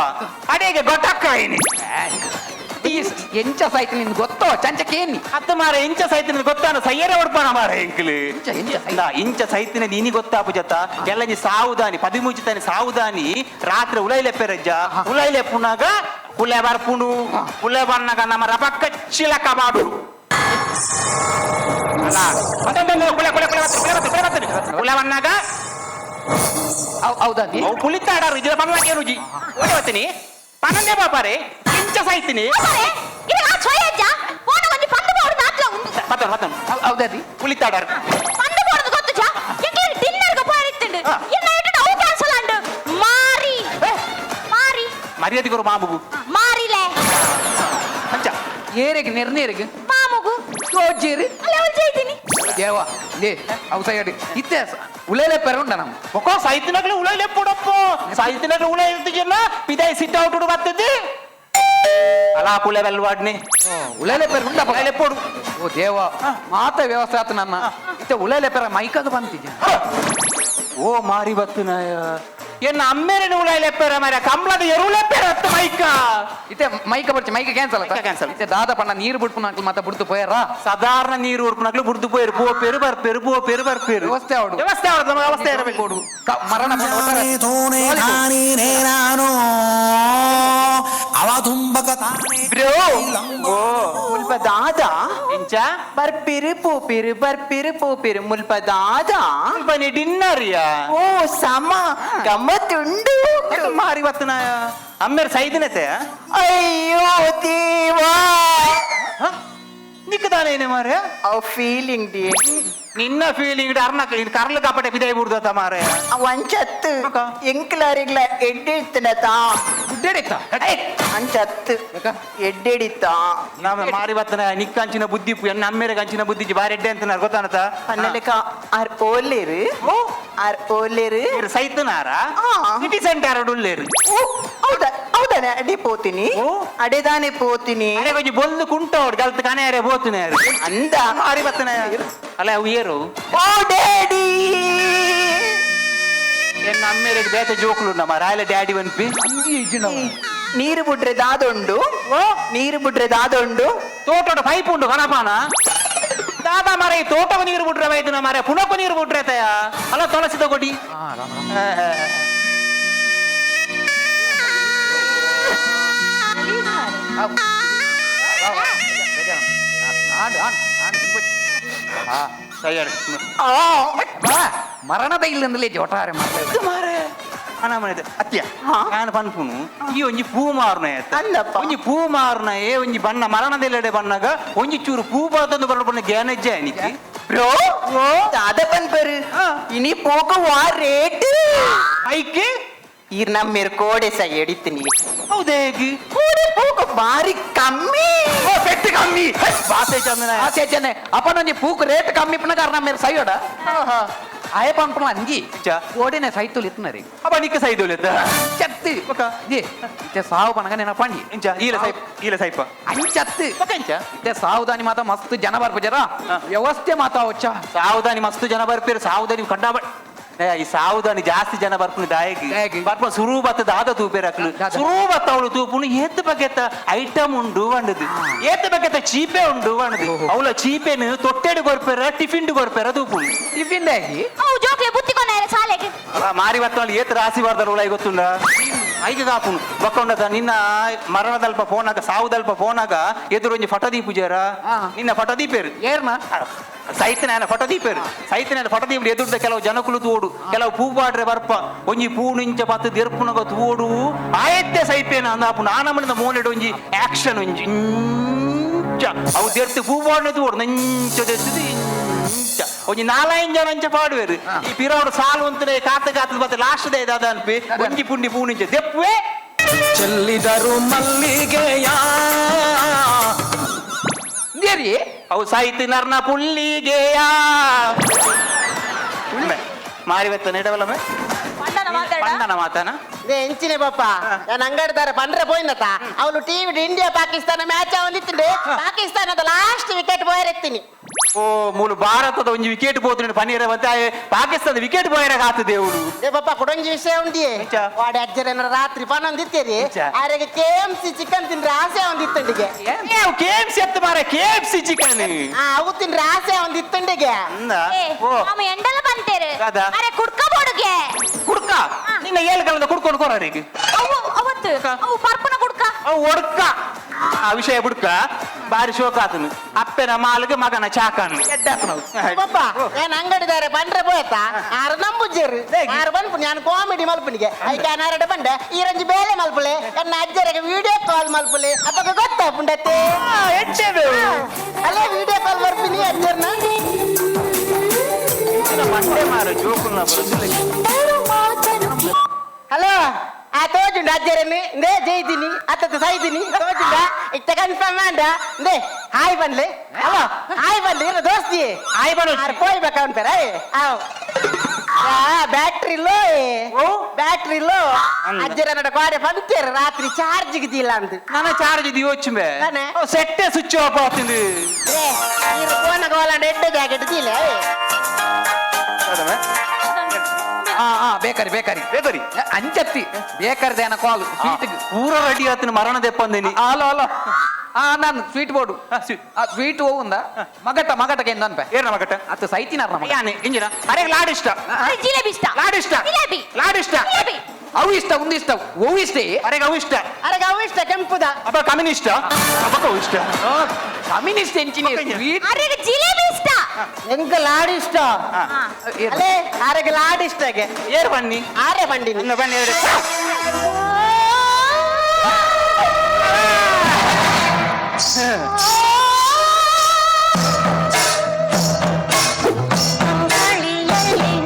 ಅಡೇಗೆ ಗೊಟಕ್ಕಾಯಿನಿ ಎಂಚ ಸೈತಿ ನಿನ್ ಗೊತ್ತೋ ಚಂಚಕೇನಿ ಅತ್ತ ಮಾರ ಎಂಚ ಸೈತಿನ ಗೊತ್ತಾನ ಸೈಯರೆ ಒಡ್ಪಾನ ಮಾರ ಎಂಕ್ಲಿ ಇಂಚ ಸೈತಿನ ನೀನಿ ಗೊತ್ತಾಪು ಜತ ಎಲ್ಲ ಸಾವುದಾನಿ ಪದಿಮೂಚಿತಾನಿ ಸಾವುದಾನಿ ರಾತ್ರಿ ಉಲೈಲೆಪ್ಪೆರಜ್ಜ ಉಲೈಲೆಪ್ಪುನಾಗ ಕುಲೆ ಬರ್ಪುಂಡು ಕುಲೆ ಬರ್ನಾಗ ನಮ್ಮ ರಪಕ್ಕ ಚಿಲಕ ಬಾಡು ಅಲ್ಲ ಕುಲೆ ಕುಲೆ ಕುಲೆ ಕುಲೆ ಕುಲೆ ಕುಲೆ ಬನ್ನಾಗ ಹೌದಾದಿ ಅವು ಪುಲಿತಾಡಾರು ಇದರ ಪನ್ಲಾಕೆ ರುಜಿ ಓಡಿ ಬರ್ತೀನಿ ಪನ್ನೊಂದೇ ಬಾಪಾರೆ ಇಂಚ ಸಾಯ್ತೀನಿ ಹೌದಾದಿ ಪುಲಿತಾಡಾರು ಪಂದು ಬೋರ್ದು ಗೊತ್ತುಜಾ ಎಂಕ್ಲೆಗ್ ಡಿನ್ನರ್ಗೆ ಪೋಯಿತ್ತುಂಡು ಎನ್ನ ಇಟ್ಟು ಅವು ಕ್ಯಾನ್ಸಲ್ ಆಂಡು ಮಾರಿ ಮಾರಿ ಮರ್ಯಾದೆ ಕೊರು ಮಾಮುಗು ಮಾರಿಲೆ ಅಂಚ ಏರೆಗ್ ನಿರ್ನೇರೆಗ್ ಮಾಮುಗು ಜೋಜೇರಿ ಅಲ್ಲ ಅವಳು ಜೈತೀನಿ ದೇವ ಲೇ ಅವು ಸೈಡ್ ಇತ್ತೆ ಉಲೇಲೆ ಪೆರುಂಡ ನಮ್ಮ ಒಕ್ಕೋ ಸಾಹಿತ್ಯನಾಗ್ಲೇ ಉಳೈಲೆ ಪುಡಪ್ಪ ಸಾಹಿತ್ಯನಾಗ್ಲೇ ಉಳೈ ಇರ್ತಿದ್ಯಲ್ಲ ಪಿದಾಯಿ ಸಿಟ್ ಔಟ್ ಬರ್ತದೆ ಅಲಾ ಪುಲೆ ಬೆಲ್ವಾಡ್ನಿ ಉಲೇಲೆ ಪೆರುಂಡ ಉಳೈಲೆ ಪೊಡು ಓ ದೇವ ಮಾತ ವ್ಯವಸ್ಥೆ ಆತ ನನ್ನ ಇತ್ತೆ ಉಲೇಲೆ ಪೆರ ಮೈಕದ ಬಂತಿದ್ಯ ಓ ಮಾರಿ ಬತ್ತುನಾಯ ಎನ್ನ ಅಮ್ಮೇರನ ಉಳೈಲೆ ಪೆರ ಮಾರ ಕಂಬ್ಳದ ಎರುಳೆ ಪೆರ ಅತ್ತ ಮೈಕ ಇತ್ತೆ ಮೈಕ ಬರ್ಚಿ ಮೈಕ ಕ್ಯಾನ್ಸಲ್ ಮೈಕ ಕ್ಯಾನ್ಸಲ್. ಇತ್ತೆ ದಾದ ಪಣ್ಣ ನೀರು ಬಿಡ್ಪುನಾಕ್ಲು ಮತ್ತೆ ಬಿಡ್ತು ಪೋಯರ ಸಾಧಾರಣ ನೀರು ಉರ್ಪುನಾಗ್ಲು ಬುಡ್ದು ಪೋಯರು ಪೋ ಪೇರು ಬರ್ಪೇರು ಪೋ ಪೇರು ಬರ್ಪೇರು ವ್ಯವಸ್ಥೆ ಆವಡು ವ್ಯವಸ್ಥೆ ಆವಡು ನಮ್ಮ ವ್ಯವಸ್ಥೆ ಇರಬೇಕು ಮರಣ ಮುಲ್ಪ ದಾದ ಎಂಚ ಬರ್ಪಿರು ಪೋಪಿರು ಬರ್ಪಿರು ಪೋಪಿರು ಮುಲ್ಪ ದಾದ ಮುಲ್ಪ ನೀ ಡಿನ್ನರ್ ಯಾ ಓ ಸಮ ಗಮ್ಮತ್ತುಂಡು ಮಾರಿ ಬತ್ತನಾಯ ಅಮ್ಮೇರ್ ಸೈದಿನತೆ ಅಯ್ಯೋ ದೇವಾ ನಿಕ್ಕದಾನೇನೆ ಮಾರೆ ಅವ್ ಫೀಲಿಂಗ್ ಡಿ ನಿನ್ನ ಫೀಲಿಂಗ್ ಅರ್ನ ಕರ್ಲ ಕಾಪಟೆ ಬಿದಾಯಿ ಬಿಡ್ದತ ಮಾರೆ ವಂಚತ್ತು ಎಂಕ್ಲಾರಿಗ್ಲ ಎಡ್ಡೆಡ್ತನತಾ ಗುಡ್ಡೆಡಿತ್ತ ಅಂಚತ್ತು ಎಡ್ಡೆಡಿತ್ತ ನಮ್ಮ ಮಾರಿ ಬತ್ತನ ನಿಕ್ಕಂಚಿನ ಬುದ್ಧಿ ಎನ್ನ ಅಮ್ಮೇರೆ ಕಂಚಿನ ಬುದ್ಧಿ ಬಾರಿ ಎಡ್ಡೆ ಅಂತ ಗೊತ್ತಾನತ ಪನ್ನಲೆಕ ಆರ್ ಓಲೇರು ಆರ್ ಓಲೇರು ಸೈತನಾರ ಸಿಟಿ ಸೆಂಟರ್ ಉಳ್ಳೇರು ಹೌದಾ ಹೌದಾನೆ ಅಡಿ ಪೋತೀನಿ ಅಡೆದಾನೆ ಪೋತೀನಿ ಅರೆ ಕೊಂಚ ಬೊಲ್ದು ಕುಂಟೋಡ್ ಗಲ್ತ ಕಣೆಯಾರೆ ಬೋತಿನ ಅಂದ ಮಾರಿ ಬತ್ತನ ಅಲ್ಲ ಅವು ಏರು ಓ ಡ್ಯಾಡಿ ಎನ್ನ ಅಮ್ಮೇರೆಗ್ ಬೇತೆ ಜೋಕ್ಲು ನಮ್ಮ ರಾಯಲ ಡ್ಯಾಡಿ ಒನ್ಪಿ ನೀರು ಬಿಡ್ರೆ ದಾದೊಂಡು ನೀರು ಬಿಡ್ರೆ ದಾದೊಂಡು ತೋಟೋಡ ಪೈಪ್ ಉಂಡು ಕಣಪಾನ ದಾದಾ ಮಾರೆ ತೋಟಕ್ಕೆ ನೀರು ಬಿಟ್ರೆ ಬೈದು ಮಾರೆ ಪುಣಕ್ಕೂ ನೀರು ಬಿಟ್ರೆ ತಯ ಅಲ್ಲ ತುಳಸಿ ತಗೊಡಿ ಮರಣದ ಇಲ್ಲಂದಲೇ ಜೋಟಾರೆ ಮಾರೆ ಅತ್ಯ ನಾನು ಪನ್ಪುನು ಈ ಒಂಜಿ ಪೂ ಮಾರುನ ಒಂಜಿ ಪೂ ಮಾರುನ ಏ ಒಂಜಿ ಬಣ್ಣ ಮರಣದೆಲ್ಲೆಡೆ ಬಣ್ಣಗ ಒಂಜಿ ಚೂರು ಪೂ ಬಾತೊಂದು ಬರಲು ಗ್ಯಾನೇಜ್ ಅನಿಕೆ ಬ್ರೋ ದಾದ ಪನ್ಪರು ಇನಿ ಪೋಕ ವಾ ರೇಟ್ ಐಕೆ ಈ ನಮ್ಮ ಕೋಡೆ ಸಹ ಎಡಿತೀನಿ ಹೌದೇ ಕೋಡೆ ಪೂಕ ಬಾರಿ ಕಮ್ಮಿ ಪೆಟ್ಟು ಕಮ್ಮಿ ಬಾಸೆ ಚಂದನ ಆಸೆ ಚೆನ್ನೆ ಅಪ್ಪನೊಂಜಿ ಪೂಕ್ ರೇಟ್ ಕಮ್ಮಿ ಇಪ್ಪನ ಕಾರಣ ಮೇರೆ ಸೈಯೋಡ ಆಯ ಪಂಪನ ಅಂಜಿ ಓಡಿನ ಸೈತುಲ್ ಇತ್ತನರಿ ಅಪ್ಪ ನಿಕ್ಕ ಸೈದುಲ್ ಚತ್ತಿ ಜಿ ಇತ್ತೆ ಸಾವು ಪನಗ ನೆನ ಪಂಡಿ ಇಂಚ ಈಲ ಸೈಪ್ ಈಲ ಸೈಪ ಅಂಚತ್ತು ಇಂಚ ಇತ್ತೆ ಸಾವುದಾನಿ ಮಾತ ಮಸ್ತ್ ಜನ ಬರ್ಪುಜರ ವ್ಯವಸ್ಥೆ ಮಾತಾ ಒಚ್ಚ ಸಾವುದಾನಿ ಮಸ್ತ್ ಜನ ಬರ್ಪೇರು ಸಾವುದಾನಿ ಕಂಡ ಈ ಸಾವುದಾನಿ ಜಾಸ್ತಿ ಜನ ಬರ್ಪುನಿ ದಾಯಗಿ ಬರ್ಪ ಸುರು ಬತ್ತ ದಾದ ತೂಪೇರಕ್ಲು ಸುರು ಬತ್ತ ಅವಳು ತೂಪುನು ಏತ್ ಬಗೆತ ಐಟಮ್ ಉಂಡು వండుದು ಏತ್ ಬಗೆತ ಚೀಪೆ ಉಂಡು వండుದು ಅವಳ ಚೀಪೆನು ತೊಟ್ಟೆಡು ಕೊರ್ಪೆರ ಟಿಫಿನ್ ಕೊರ್ಪೆರ ತೂಪುನು ಟಿಫಿನ್ ದಾಗಿ ಅವು ಜೋಕ್ಲೆ ಬುತ್ತಿಕೊನಾರೆ ಸಾಲೆಗೆ ಮಾರಿ ಬತ್ತವಳು ಏತ್ ರಾಸಿ ಬರ್ದಾರ ಉಳಾಯಿ ಗೊತ್ತುಂಡ ಐಗ ಕಾಪುನು ಬಕ್ಕೊಂಡದ ನಿನ್ನ ಮರಣದಲ್ಪ ಫೋನಾಗ ಸಾವುದಲ್ಪ ಫೋನಾಗ ಎದುರೊಂಜಿ ಫಟೋ ದೀಪುಜಾರ ನಿನ್ನ ಫಟೋ ದೀಪೇರು ಏರ್ನ ಸೈತನ ಫೋಟೋ ದೀಪೇರು ಸೈತನ ಫೋಟೋ ದೀಪ ಎದುರ್ದ ಕೆಲವು ಜನಕುಲು ತೋಡು ಕೆಲವು ಪೂ ಪಾಡ್ರೆ ಬರ್ಪ ಒಂಜಿ ಪೂ ನಿಂಚ ಪತ್ತು ದೆರ್ಪುನಗ ತೋಡು ಆಯತ್ತೆ ಸೈಪೇನ ಅಂದಾಪು ನಾನಮನಿಂದ ಮೋನೆಡು ಒಂಜಿ ಆಕ್ಷನ್ ಒಂಜಿ ಇಂಚ ಅವು ದೆರ್ತು ಪೂ ಪಾಡ್ನೆ ತೋಡು ನಂಚ ದೆರ್ತದು ಇಂಚ ಒಂಜಿ ನಾಲೈನ್ ಜನ ಅಂಚ ಪಾಡುವೇರು ಈ ಪಿರವಡು ಸಾಲು ಅಂತಲೇ ಕಾತ ಕಾತದ ಮತ್ತೆ ಲಾಸ್ಟ್ they ದಾದ ಅನ್ಪಿ ಒಂಜಿ ಪುಂಡಿ ಪೂ ನಿಂಚ ದೆಪ್ಪುವೆ ಚೆಲ್ಲಿದರು ಮಲ್ಲಿಗೆಯ ಅವು ಸಾಹಿತ್ಯ ನರ್ನ ಪುಲ್ಲಿಗೆಯ ಮಾರಿ ಬೆತ್ತ ನೆಡವಲ್ಲಮೆ ಪಂಡನ ಮಾತಾನ ಎಂಚಿನೆ ಪಾಪ ನಾನು ಅಂಗಡಿದಾರ ಪಂಡ್ರೆ ಪೋಯಿನತ ಅವಳು TV India Pakistan match ಅವನಿತ್ತಿಂಡೆ ಪಾಕಿಸ್ತಾನದ ಲಾಸ್ಟ್ ವಿಕೆಟ್ ಬೋಯರೆತ್ತೀನಿ ಓ ಮೂಲು ಭಾರತದ ಒಂಜಿ ವಿಕೆಟ್ ಪೋತು ಪನೀರ ಮತ್ತೆ ಪಾಕಿಸ್ತಾನದ ವಿಕೆಟ್ ಬೋಯರ ಕಾತು ದೇవుಡು ಏ ಪಾಪ ಕೊಡೊಂಜಿ ವಿಷಯ ಉಂಡಿಯೇ ವಾಡೆ ಅಜ್ಜರೇನ ರಾತ್ರಿ ಪನೊಂದಿತ್ತೀರಿ ಆರೆಗೆ K M C chicken ತಿಂದ್ರೆ ಆಸೆ ಒಂದಿತ್ತಂಡಿಗೆ K M C ಎತ್ತು ಮಾರ K F C chicken ಅವು ತಿಂದ್ರೆ ಆಸೆ ಒಂದಿತ್ತಂಡಿಗೆ ಎಂಡಲ ಬಂತೇರು ಅರೆ ಕುಡ್ಕ ಬೋಡುಗೆ ಕುಡ್ಕ ನಿನ್ನ ಏಳು ಕಾಲದ ಕುಡ್ಕೊಂಡು ಕೊರರಿಗೆ ಅವು ಅವತ್ತು ಅವು ಪರ್ಪನ ಕುಡ್ಕ ಅವು ಒಡ್ಕ ಆ ವಿಷಯ ಬುಡ್ಕ ಬಾರಿ ಶೋಕ ಆತನು ಅಪ್ಪನ ಮಾಲಿಗೆ ಮಗನ ಚಾಕನು ಪಪ್ಪ ನಾನು ಅಂಗಡಿದಾರೆ ಬಂದ್ರೆ ಪೋಯತ್ತ ಆರು ನಂಬುಜ್ಜೇರು ಆರು ಬಂದ್ಪು ನಾನು ಕಾಮಿಡಿ ಮಲ್ಪನಿಗೆ ಐಕೆ ನಾರಡ ಬಂಡೆ ಈ ರಂಜಿ ಬೇಲೆ ಮಲ್ಪುಲೆ ನನ್ನ ಅಜ್ಜರಿಗೆ ವಿಡಿಯೋ ಕಾಲ್ ಮಲ್ಪುಲೆ ಅಪ್ಪಗ ಗೊತ್ತಾಪುಂಡತ್ತೆ ಅಲ್ಲೇ ವಿಡಿಯೋ ಕಾಲ್ ಬರ್ತೀನಿ ಅಜ್ಜರ್ನ ಹಲೋ ಆ ತೋಜುಂಡು ಅಜ್ಜರನ್ನು ಇಂದೇ ಜೈತೀನಿ ಅತ್ತ ಸೈತೀನಿ ತೋಜುಂಡ ಇತ್ತ ಕನ್ಫರ್ಮ್ ಅಂಡ ಇಂದೇ ಹಾಯ್ ಬನ್ಲೆ ಹಲೋ ಹಾಯ್ ಬನ್ಲಿ ಇರೋ ದೋಸ್ತಿ ಹಾಯ್ ಬನ್ನಿ ಆರ್ ಪೋಯ್ ಬೇಕ ಅನ್ಪೇರ battery low battery low ಅಜ್ಜರ ನಡ ಕೋಡೆ ಪಂತೇರು ರಾತ್ರಿ ಚಾರ್ಜ್ ಗಿದ್ದಿಲ್ಲ ಅಂತ ನನ್ನ ಚಾರ್ಜ್ ಇದು ಯೋಚನೆ ಸೆಟ್ಟೆ ಸ್ವಿಚ್ ಆಫ್ ಆಗ್ತಿಂದು ಫೋನ್ ಗೋಲಾಂಡ ಎಡ್ಡೆ ಜಾಕೆಟ್ ದಿಲ್ಲ bakery bakery bakery ಅಂಚತ್ತಿ bakery ದೇನ ಕಾಲ್ ಸ್ವೀಟ್ ಪೂರ ರೆಡಿ ಆತನ ಮರಣ ದೆಪ್ಪಂದಿನಿ ಹಲೋ ಹಲೋ ನಾನು sweet board sweet ಹೋಗುಂದ ಮಗಟ ಮಗಟಕ್ಕೆ ಎಂದು ಅನ್ಪೆ ಏನ ಮಗಟ ಅದು ಸೈತಿನಾರ ಮಗ ಯಾನೆ ಇಂಜಿನ ಅರೆ ಲಾಡು ಇಷ್ಟ ಜಿಲೇಬಿ ಇಷ್ಟ ಲಾಡು ಇಷ್ಟ ಜಿಲೇಬಿ ಲಾಡು ಇಷ್ಟ ಜಿಲೇಬಿ ಅವು ಇಷ್ಟ ಒಂದು ಇಷ್ಟ ಅವು ಇಷ್ಟ ಅರೆ ಅವು ಇಷ್ಟ ಅರೆ ಅವು ಇಷ್ಟ ಕೆಂಪುದ ಅಪ್ಪ ಕಮ್ಯುನಿಸ್ಟ್ ಅಪ್ಪ ಅವು ಇಷ್ಟ ಕಮ್ಯುನಿಸ್ಟ್ ಎಂಚಿನ ಸ್ವೀಟ್ ಅರೆ ಜಿಲೇಬಿ ಇಷ್ಟ ಎಂಕ ಲಾಡು ಇಷ್ಟ ಅಲ್ಲೇ ಆರೆಗೆ ಲಾಡು ಇಷ್ಟಗೆ ಏರ್ ಬನ್ನಿ ಆರೆ ಬಂಡಿ ಬನ್ನಿ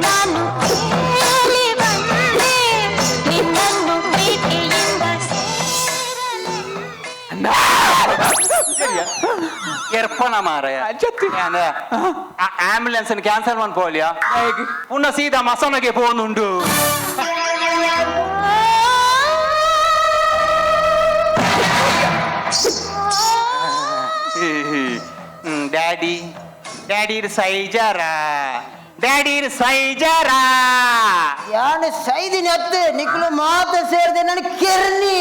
ನಾನು ಕೇಳಿ ಬಂದೆ ನಿನ್ನನ್ನು ಪ್ರೀತಿಯಿಂದ ಎರ್ಪನ ಮಾರಾಯ ಆಂಬ್ಯುಲೆನ್ಸ್ ಕ್ಯಾನ್ಸಲ್ ಮಾಡ್ಕೊಳ್ಳಿಯಾ ಪುನಃ ಸೀದಾ ಮಸನಗೆ ಫೋನ್ ಉಂಟು ಡ್ಯಾಡಿ ಡ್ಯಾಡಿ ಸೈಜಾರ ಡ್ಯಾಡಿ ಸೈಜಾರ ಯಾನು ಸೈದಿನಿ ಅತ್ತು ನಿಕ್ಲು ಮಾತ ಸೇರಿದೆ ನಾನು ಕೆರ್ನಿ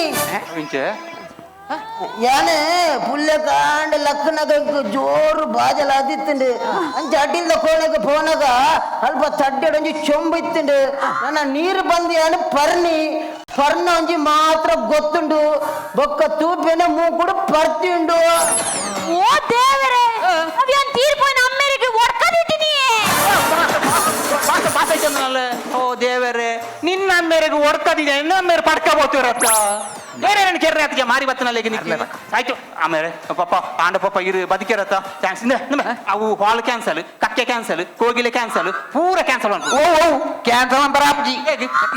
ಯಾನೆ ಪುಲ್ಲೆ ಕಾಂಡ ಲಕ್ಕನಗ ಜೋರು ಬಾಜಲ ಅದಿತ್ತುಂಡು ಅಂಚ ಅಡ್ಡಿಂದ ಕೋಣಗ ಪೋನಗ ಅಲ್ಪ ತಡ್ಡೆಡೊಂಜಿ ಚೊಂಬು ಇತ್ತುಂಡು ನನ್ನ ನೀರು ಬಂದು ಯಾನು ಪರ್ನಿ ಪರ್ನ ಒಂಜಿ ಮಾತ್ರ ಗೊತ್ತುಂಡು ಬೊಕ್ಕ ತೂಪೆನ ಮೂಕುಡು ಪರ್ತಿಂಡು ಓ ದೇವರೇ ಅವ್ಯಾನ್ ತೀರ್ಪೋಯ್ನ ಅಮ್ಮೇರಿಗೆ ಒಡ್ಕದಿಟ್ಟಿನಿ ಸಾಯ್ತಂದ್ರಲ್ಲ. ಓ ದೇವರೇ, ನಿನ್ನ ಮೇರೆಗೆ ಒಡ್ಕದಿದೆ, ನಿನ್ನ ಮೇರೆ ಪಡ್ಕ ಹೋಗ್ತಿರತ್ತ ಬೇರೆ ನನ್ನ ಕೆರ್ರೆ ಆತಿಗೆ ಮಾರಿ ಬತ್ತನಲ್ಲಿ ಆಯ್ತು. ಆಮೇಲೆ ಪಪ್ಪ ಆಂಡ ಪಪ್ಪ ಇರು ಬದುಕಿರತ್ತ thanks. ಅವು ಹಾಲ್ ಕ್ಯಾನ್ಸಲ್, ಕಕ್ಕೆ ಕ್ಯಾನ್ಸಲ್, ಕೋಗಿಲೆ ಕ್ಯಾನ್ಸಲ್, ಪೂರ ಕ್ಯಾನ್ಸಲ್. ಓ ಓ ಕ್ಯಾನ್ಸಲ್ ಅಂತಾರ ಅಪ್ಜಿ.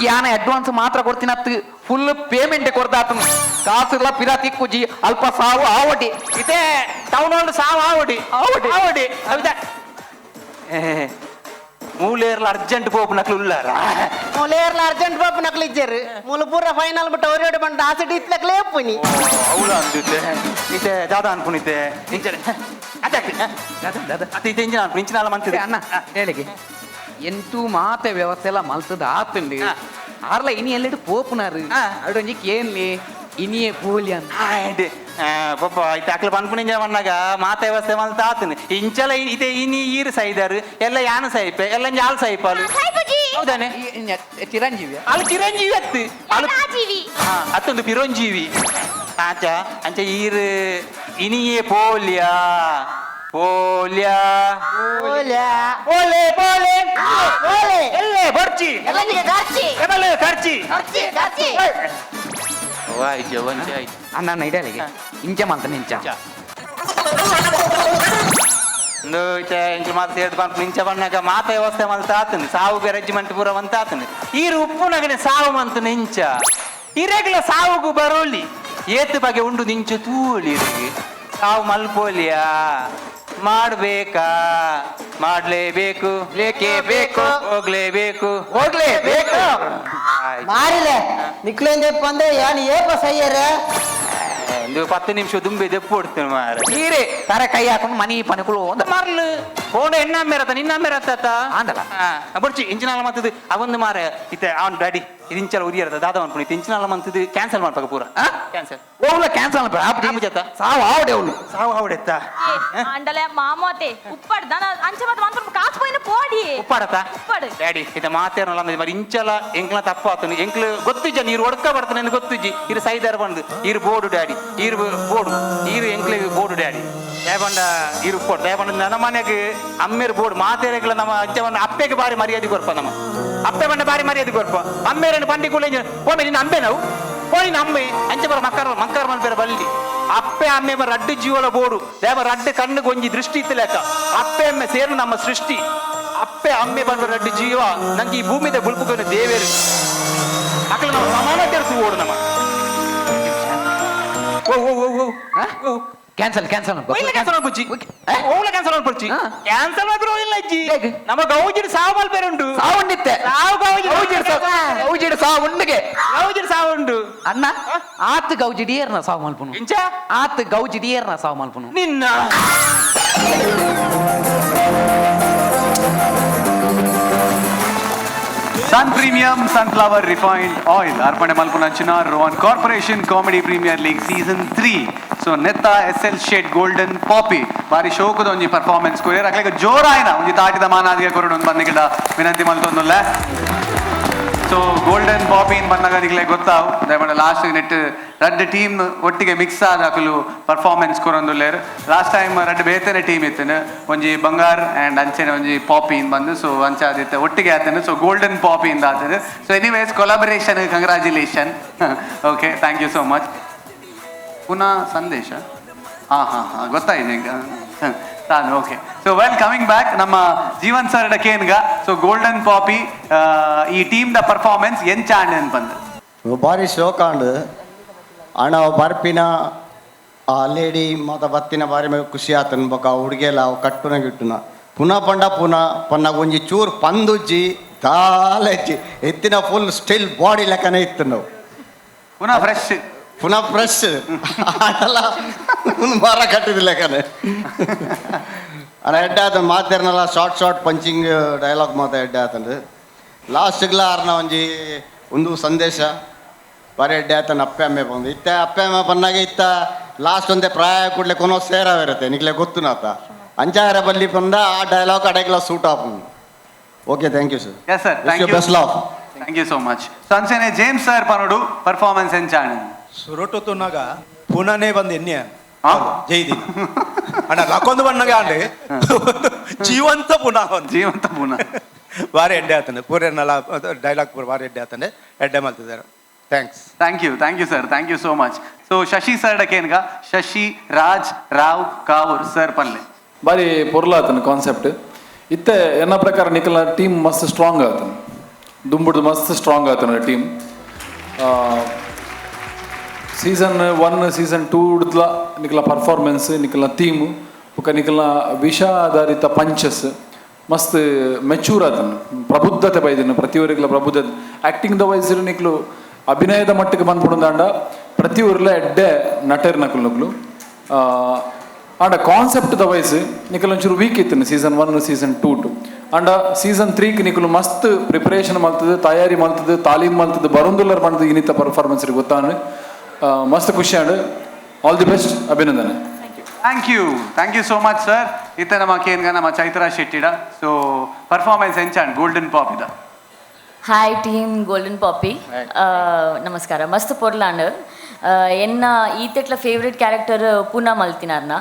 ಯಾನ ಅಡ್ವಾನ್ಸ್ ಮಾತ್ರ ಕೊಡ್ತೀನಿ ಅತ್ತು, ಫುಲ್ ಪೇಮೆಂಟ್ ಕೊಡ್ದಾತನು. ಕಾಸುಗಳ ಪಿರಾತಿ ಕುಜಿ ಅಲ್ಪ ಸಾವು ಆವಡಿ. ಇದೇ ಟೌನ್ ಹಾಲ್ ಸಾವು ಆವಡಿ ಆವಡಿ. ಆವಡಿ. ಅವಿದ ಮೂಲೇರ್ಲ ಅರ್ಜೆಂಟ್ ಪೋಪು ನಕ್ಲು ಉಲ್ಲಾರ. ಮೂಲೇರ್ಲ ಅರ್ಜೆಂಟ್ ಪಾಪ ನಕ್ಲಿಜ್ಜರು ಮೂಲ ಪೂರ ಫೈನಲ್ ಬಿಟ್ಟು ಅವ್ರೇಡು ಬಂಡ ಆಸಿಡ್ ಇತ್ಲಕ್ಲೇ ಪುನಿ. ಅವಳ ಅಂದಿದ್ದೆ ಇತ್ತೆ ದಾದಾ ಅನ್ಕುನಿದ್ದೆ ಇಂಚನೆ ಅದಕ್ಕೆ ಅತ್ತೆ ಇತ್ತೆ ಇಂಜಿನ ಅನ್ಕು ಇಂಚಿನ ಮಂತಿದೆ. ಅಣ್ಣ ಹೇಳಿಗೆ ಎಂತೂ ಮಾತೆ ವ್ಯವಸ್ಥೆ ಎಲ್ಲ ಮಲ್ತದ ಆತುಂಡು. ಆರ್ಲ ಇನಿ ಎಲ್ಲೆಡು ಪೋಪುನಾರು ಅಡೊಂಜಿ ಕೇನ್ಲಿ ಇನಿಯೇ ಪೋಲಿ ಅಂತ. ಪಪ್ಪ ಇತ್ತೆ ಅಕ್ಲು ಪನ್ಪುನಿಂಜ ಮಣ್ಣಾಗ ಮಾತೆ ವ್ಯವಸ್ಥೆ ಮಲ್ತ ಆತನು. ಇಂಚಲ ಇತ್ತೆ ಇನಿ ಈರು ಸೈದಾರು ಎಲ್ಲ ಯಾನು ಸೈಪೆ ಎಲ್ಲ ಜಾಲ್ ಸೈಪಾಲು. ಸಾಯ್ಪುಜಿ. ಹೌದಾನೆ? ಚಿರಂಜೀವಿ ಅಲ್ಲಿ ಚಿರಂಜೀವಿ ಅತ್ತು ಅಲು ರಾಜೀವಿ. ಅತ್ತೊಂದು ಪಿರಂಜೀವಿ ಆಚ ಅಂಚ ಈರು ಇನಿಯೇ ಪೋಲ್ಯಾ ಪೋಲ್ಯಾ ಓಲ್ಯಾ ಪೋಲೆ ಪೋಲೆ ಓಲೆ ಎಲ್ಲೇ ಬರ್ಚಿ ಎಲ್ಲನಿಗೆ ಖರ್ಚಿ ಎಮಲೆ ಖರ್ಚಿ ಖರ್ಚಿ ಖರ್ಚಿ. ವಾಯ್ತು ಒಂಚೆ ಆಯ್ತು. ಅಣ್ಣ ಅಣ್ಣ ಇಡಲಿಗೆ ಇಂಚ ಮಂತ ನಿಂಚ ಇಂಚ ಮಾತು ಸೇರ್ದು ಬಂತು ನಿಂಚ ಬಣ್ಣಗ ಮಾತ ವ್ಯವಸ್ಥೆ ಮಲ್ತ ಆತನು ಸಾವುಗೆ ರೆಜಿಮೆಂಟ್ ಪೂರ ಮಂತ ಆತನು. ಈರು ಉಪ್ಪುನಗನೆ ಸಾವು ಮಂತು ನಿಂಚ ಇರೆಗ್ಲ ಸಾವುಗು ಬರೋಲಿ ಏತು ಬಗೆ ಉಂಡು ನಿಂಚು ತೂಲಿ ಇರೆಗೆ ಸಾವು ಮಲ್ಪೋಲಿಯಾ ಮಾಡ್ಬೇಕಾ ಮಾಡ್ಲೇಬೇಕು ಲೇಕೆ ಬೇಕು ಹೋಗ್ಲೇಬೇಕು ಹೋಗ್ಲೇಬೇಕು. ಆಯ್ತು. ಮಾರಿಲೆ ನಿಕ್ಲೇಂದೆ ಪಂದೆ ಯಾನ್ ಏಪ ಸೈಯರೆ. ಒಂದು 10 ನಿಮಿಷ ದುಂಬೆ ದೆಪ್ಪು ಹೊಡ್ತೇನೆ ಮಾರ. ನೀರೇ ತರ ಕೈ ಹಾಕೊಂಡು ಮನಿ ಪನಕುಲು ಒಂದು ಮಾರ್ಲು ಫೋನ್ ಎಣ್ಣ ಮೇರತ್ತ ನಿನ್ನ ಮೇರತ್ತ ಆಂದಲ. ಬೊಡ್ಚಿ ಇಂಚಿನಾಲ ಮತ್ತದು ಅವೊಂದು ಮಾರ ಇತ್ತೆ ಅವನ್ ಡ್ಯಾಡಿ ಇದು ಇಂಚಲ ಉರಿಯರ್ದ ದಾದ ಅನ್ಕೊಂಡು ಇತ್ತೆ ಇಂಚಿನಾಲ ಮಂತದ್ದು ಕ್ಯಾನ್ಸಲ್ ಮಾಡ್ಬೇಕು ಪೂರ ಕ್ಯಾನ್ಸಲ್. ಓವ್ಲ ಕ್ಯಾನ್ಸಲ್ ಆಪುಜತ್ತ? ಸಾವು ಆವಡೆ ಅವಳು ಸಾವು ಆವಡೆತ್ತ. ಅಂಡಲೆ ಮಾಮೋತೆ ಉಪ್ಪಾಡು ದಾನ ಅಂಚ ಮತ್ತೆ ಮಂತ್ರ ಕಾಸು ಪೋಯಿನ ಪೋಡಿ. ಉಪ್ಪಾಡತ್ತ ಉಪ್ಪಾಡು. ಡ್ಯಾಡಿ ಇತ್ತೆ ಮಾತೇನಲ್ಲ మరి ಇಂಚಲ ಎಂಕ್ಲ ತಪ್ಪ ಆತನು ಎಂಕ್ಲ ಗೊತ್ತಿಜ್ಜ ನೀರು ಒಡ್ಕ ಬರ್ತಾನೆ ಎಂದು ಗೊತ್ತಿಜ್ಜಿ. ಇರು ಸೈದಾರ ಬಂದು ಇರು ಬೋಡು ಡ್ಯಾಡಿ ಇರು ಬೋಡು ಇರು ಎಂಕ್ಲೆ ಬೋಡು ಡ್ಯಾಡಿ ದಯಬಂಡ ಇರು ಪೋಡು ದಯಬಂಡ ನನ್ನ ಮನೆಗೆ ಅಮ್ಮೇರು ಬೋಡು ಮಾತೇರೆಗ್ಲ ನಮ್ಮ ಅಜ್ಜವನ್ನ ಅಪ್ಪೆಗೆ ಬಾರಿ ಮರ್ಯಾದೆ ಕೊರ್ಪ ನಮ್ಮ ಅಪ್ಪೆ ಬಂಡ ಬಾರಿ ಮರ್ಯಾದೆ ಕೊರ್ಪ ಅಮ್ಮೇರನ್ನು ಬಂಡಿ ಕೂಡ ಹೋಮೆ ನಿನ್ನ ಅಂಬೆ ನಾವು ಹೋಗಿ ಅಮ್ಮೆ ಅಂಚೆ ಬರ ಮಕ್ಕಳ ಮಕ್ಕಳ ಮಲ್ಪೇರ ಬಲ್ಲಿ ಅಪ್ಪೆ ಅಮ್ಮೆ ಬರ ರಡ್ಡು ಜೀವನ ಬೋಡು ದೇವ ರಡ್ಡು ಕಣ್ಣು ಗೊಂಜಿ ದೃಷ್ಟಿ ಇತ್ತಲೇಕ ಅಪ್ಪೆ ಅಮ್ಮೆ ಸೇರು ನಮ್ಮ ಸೃಷ್ಟಿ ಅಪ್ಪೆ ಅಮ್ಮೆ ಬಂದ ರಡ್ಡು ಜೀವ ನಂಗೆ ಈ ಭೂಮಿದ ಬುಲ್ಪುಕೊಂಡು ದೇವೇರು ಅಕ್ಕಲ ನಮ್ಮ ಸಮಾನತೆ ಓಡು ನಮ್ಮ ಓ ಓ ಓ ಓ ಕ್ಯಾನ್ಸಲ್ ಕ್ಯಾನ್ಸಲ್ ಇಲ್ಲ ಕ್ಯಾನ್ಸಲ್ ಮಾಡ್ಪುಚ್ಚಿ ಓಲ ಕ್ಯಾನ್ಸಲ್ ಮಾಡ್ಪುಚ್ಚಿ ಹಾ. ಕ್ಯಾನ್ಸಲ್ ಮಾತ್ರ ಇಲ್ಲ ಅಜ್ಜಿ. ಹೇಗೆ? ನಮ್ಮ ಗೌಜಿಡ್ ಸಾವು ಮಲ್ಪೇರು ಉಂಟು. ಸಾವುಂಡಿತ್ತೆ ಸಾವು ಗೌಜಿ ಗೌಜಿಡ್ ಸಾವುಂಡಿಗೆ ಗೌಜಿಡ್ ಸಾವು ಉಂಟು. ಅಣ್ಣ ಆತ್ ಗೌಜಿಡ್ ಏರ್ನ ಸಾವು ಮಲ್ಪುನು. ಇಂಚ ಆತ್ ಗೌಜಿಡ್ ಏರ್ನ ಸಾವು ಮಲ್ಪುನು. ನಿನ್ನ Sun premium sunflower refined oil ಅರ್ಪಣೆ ಮಲ್ಪುನಂಚಿನ Rohan corporation comedy premier league season 3. So ನೆತ್ತ S L ಶೇಟ್ golden poppy ಬಾರಿ ಶೋಕದ ಒಂಜಿ ಪರ್ಫಾರ್ಮೆನ್ಸ್ ಕೊರಿಯರ್ ಅಕ್ಲೆಗ್ ಜೋರಾಯಿನ ಒಂಜಿ ತಾಟಿದ ಮಾನಾದಿಗೆ ಕೊರಡು ಒಂದು ಬಂದಿಗಿಡ ವಿನಂತಿ ಮಲ್ತೊಂದುಲ್ಲ. ಸೊ ಗೋಲ್ಡನ್ ಪಾಪಿ ಇನ್ ಬಂದಾಗ ನಿಗ್ಲೆ ಗೊತ್ತಾವು ದಯಮಾಡಿ ಲಾಸ್ಟ್ ನೆಟ್ ರಡ್ಡ್ ಟೀಮ್ ಒಟ್ಟಿಗೆ ಮಿಕ್ಸ್ ಆದ ಅಕುಲು ಪರ್ಫಾರ್ಮೆನ್ಸ್ ಕೊರೊಂದುಲ್ಲೇರು. ಲಾಸ್ಟ್ ಟೈಮ್ ರಡ್ಡ್ ಬೇತನೆ ಟೀಮ್ ಇತ್ತನು ಒಂಜಿ ಬಂಗಾರ್ ಆ್ಯಂಡ್ ಅಂಚೆನೆ ಒಂಜಿ ಪಾಪಿ ಇನ್ ಬಂದು. ಸೊ ಅಂಚೆ ಆದಿತ್ತೆ ಒಟ್ಟಿಗೆ ಆತನು. ಸೊ ಗೋಲ್ಡನ್ ಪಾಪಿ ಇಂದ ಆತನು. So anyways collaboration congratulation. Okay thank you so much. ಪುನಃ ಸಂದೇಶ ಹಾಂ ಹಾಂ ಹಾಂ ಗೊತ್ತಾಗಿದೆ ಈಗ ತಾನು. Okay so well coming back ನಮ್ಮ ಜೀವನ್ ಸರ್ ಕೇನ್ಗ. ಸೊ ಗೋಲ್ಡನ್ ಪಾಪಿ ಈ team the performance ಎಂಚಾಂಡ್ ಅಂತ ಬಂದು ಭಾರಿ ಶೋಕಾಂಡ್ ಅಣ್ಣ ಬರ್ಪಿನ ಆ ಲೇಡಿ ಮಾತ ಬತ್ತಿನ ಬಾರಿ ಮೇಲೆ ಖುಷಿ ಆತನ ಬೊಕ ಹುಡುಗೆಲ್ಲ ಅವು ಕಟ್ಟುನ ಗಿಟ್ಟುನ ಪುನಃ ಪಂಡ ಪುನಃ ಪನ್ನಾಗ ಒಂಜಿ ಚೂರು ಪಂದುಜ್ಜಿ ದಾಲೆಜ್ಜಿ ಎತ್ತಿನ full still body ಲೆಕ್ಕನೇ ಇತ್ತು ನಾವು. ಪುನಃ ಫ್ರೆಶ್ ಪುನಃ ಫ್ರೆಶ್ ಆಟಲ್ಲ ಮರ ಕಟ್ಟಿದ ಲೆಕ್ಕನೆ ಅಣ್ಣ. ಎಡ್ಡೆ ಆತನ ಮಾತೇರ್ನಲ್ಲ short short punching dialogue ಮಾತ ಎಡ್ಡೆ ಆತಂದು ಲಾಸ್ಟ್ಗ್ಲ ಆರ್ನ ಒಂಜಿ ಒಂದು ಸಂದೇಶ ಬಾರಿ ಎಡ್ಡೆ ಆತನ ಅಪ್ಪೆ ಅಮ್ಮೆ ಬಂದು ಇತ್ತ ಅಪ್ಪೆ ಅಮ್ಮ ಬನ್ನಾಗ ಇತ್ತ ಲಾಸ್ಟ್ ಒಂದೇ ಪ್ರಾಯ ಕೂಡಲೇ ಕೊನೋ ಸೇರವಿರುತ್ತೆ ನಿಗ್ಲೆ ಗೊತ್ತು ನಾತ ಅಂಚಾರ ಬಲ್ಲಿ ಬಂದ ಆ ಡೈಲಾಗ್ ಅಡೆಗ್ಲ ಸೂಟ್ ಆಪುಂಡು. Okay thank you sir. Yes sir thank you best love. Thank you so much. So ಅಂಚೆನೆ ಜೇಮ್ಸ್ ಸರ್ ಪನೋಡು ಪರ್ಫಾರ್ಮೆನ್ಸ್ ಎಂಚಾಂಡ್ ಸುರಟು ತುನ್ನಾಗ ಪುನಃನೇ ಬಂದು ಎನ್ನೆ ಹಾ? ಜೈದಿ ಅಣ್ಣ ಲಕ್ಕೊಂದು ಬಣ್ಣಗೆ ಅಂಡೆ ಜೀವಂತ ಪುನಃ ಒಂದು ಜೀವಂತ ಪುನಃ. ಬಾರಿ ಎಡ್ಡೆ ಆತಂಡೆ ಪೂರೆರ್ನಲ ಡೈಲಾಗ್ ಪೂರ ಬಾರಿ ಎಡ್ಡೆ ಆತಂಡೆ ಎಡ್ಡೆ ಮಲ್ತಿದ್ದಾರೆ. Thanks. Thank you, thank you sir, thank you so much. So Shashi sir ಡಕೇನ್ಗ Shashi Raj Rao Kavoor sir ಪನ್ಲೆ. ಬಾರಿ ಪೊರ್ಲಾತನ ಕಾನ್ಸೆಪ್ಟ್ ಇತ್ತೆ. ಎನ್ನ ಪ್ರಕಾರ ನಿಕಲ್ನ ಟೀಮ್ ಮಸ್ತ್ ಸ್ಟ್ರಾಂಗ್ ಆತನ, ದುಂಬುಡ್ದು ಮಸ್ತ್ ಸ್ಟ್ರಾಂಗ್ ಆತನ ಟೀಮ್. ಸೀಸನ್ 1 ಸೀಸನ್ 2 ಡ್ಲ ನಿಕಲ್ನ ಪರ್ಫಾರ್ಮೆನ್ಸ್, ನಿಕಲ್ನ ಥೀಮ್ ಬೊಕ ನಿಕಲ್ನ ವಿಷ ಆಧಾರಿತ ಪಂಚಸ್ ಮಸ್ತ್ ಮೆಚೂರ್ ಆತನ, ಪ್ರಬುದ್ಧತೆ ಬೈದಿನ ಪ್ರತಿಯೊರಿಗ್ಲ ಪ್ರಬುದ್ಧತೆ. ಆ್ಯಕ್ಟಿಂಗ್ the wise ನಿಕ್ಲು ಅಭಿನಯದ ಮಟ್ಟಕ್ಕೆ ಬಂದ್ಬಿಡುದಾಂಡ ಪ್ರತಿಯೊರ್ಲ ಎಡ್ಡೆ ನಟರ್ ನಕಲು ನಕಲು. ಆಂಡ ಕಾನ್ಸೆಪ್ಟ್ the wise ನಿಕಲ್ ಒಂಚೂರು ವೀಕ್ ಇತ್ತು ಸೀಸನ್ 1 ಸೀಸನ್ 2 ಟು. ಆಂಡ ಸೀಸನ್ 3ಕ್ ನಿಕಲು ಮಸ್ತ್ ಪ್ರಿಪರೇಷನ್ ಮಲ್ತದೆ, ತಯಾರಿ ಮಲ್ತದೆ, ತಾಲೀಮ್ ಮಲ್ತದೆ ಬರೊಂದುಲ್ಲರ್ ಪಂಡದು ಇನ್ನಿತ ಪರ್ಫಾರ್ಮೆನ್ಸ್ ಗೊತ್ತಾನು. ಮಸ್ತ್ ಖುಷಿ and all the best, ಅಭಿನಂದನೆ. Thank you, thank you so much sir. ಇತ್ತ ನಮ್ಮ ಕೇನ್ಗ ನಮ್ಮ ಚೈತ್ರಾ ಶೆಟ್ಟಿಡ. ಸೊ ಪರ್ಫಾರ್ಮೆನ್ಸ್ ಎಂಚಾಂಡ್ ಗೋಲ್ಡನ್ ಪಾಪ್ ಇದ? ಹಾಯ್ ಟೀಮ್ ಗೋಲ್ಡನ್ ಪಾಪಿ, ನಮಸ್ಕಾರ. ಮಸ್ತ್ ಪೊರ್ಲಾಂಡ್. ಎನ್ನ ಈತೆಟ್ಲ ಫೇವ್ರೆಟ್ ಕ್ಯಾರೆಕ್ಟರ್ ಪೂನಾ ಮಲ್ತಿನಾರ್ನ.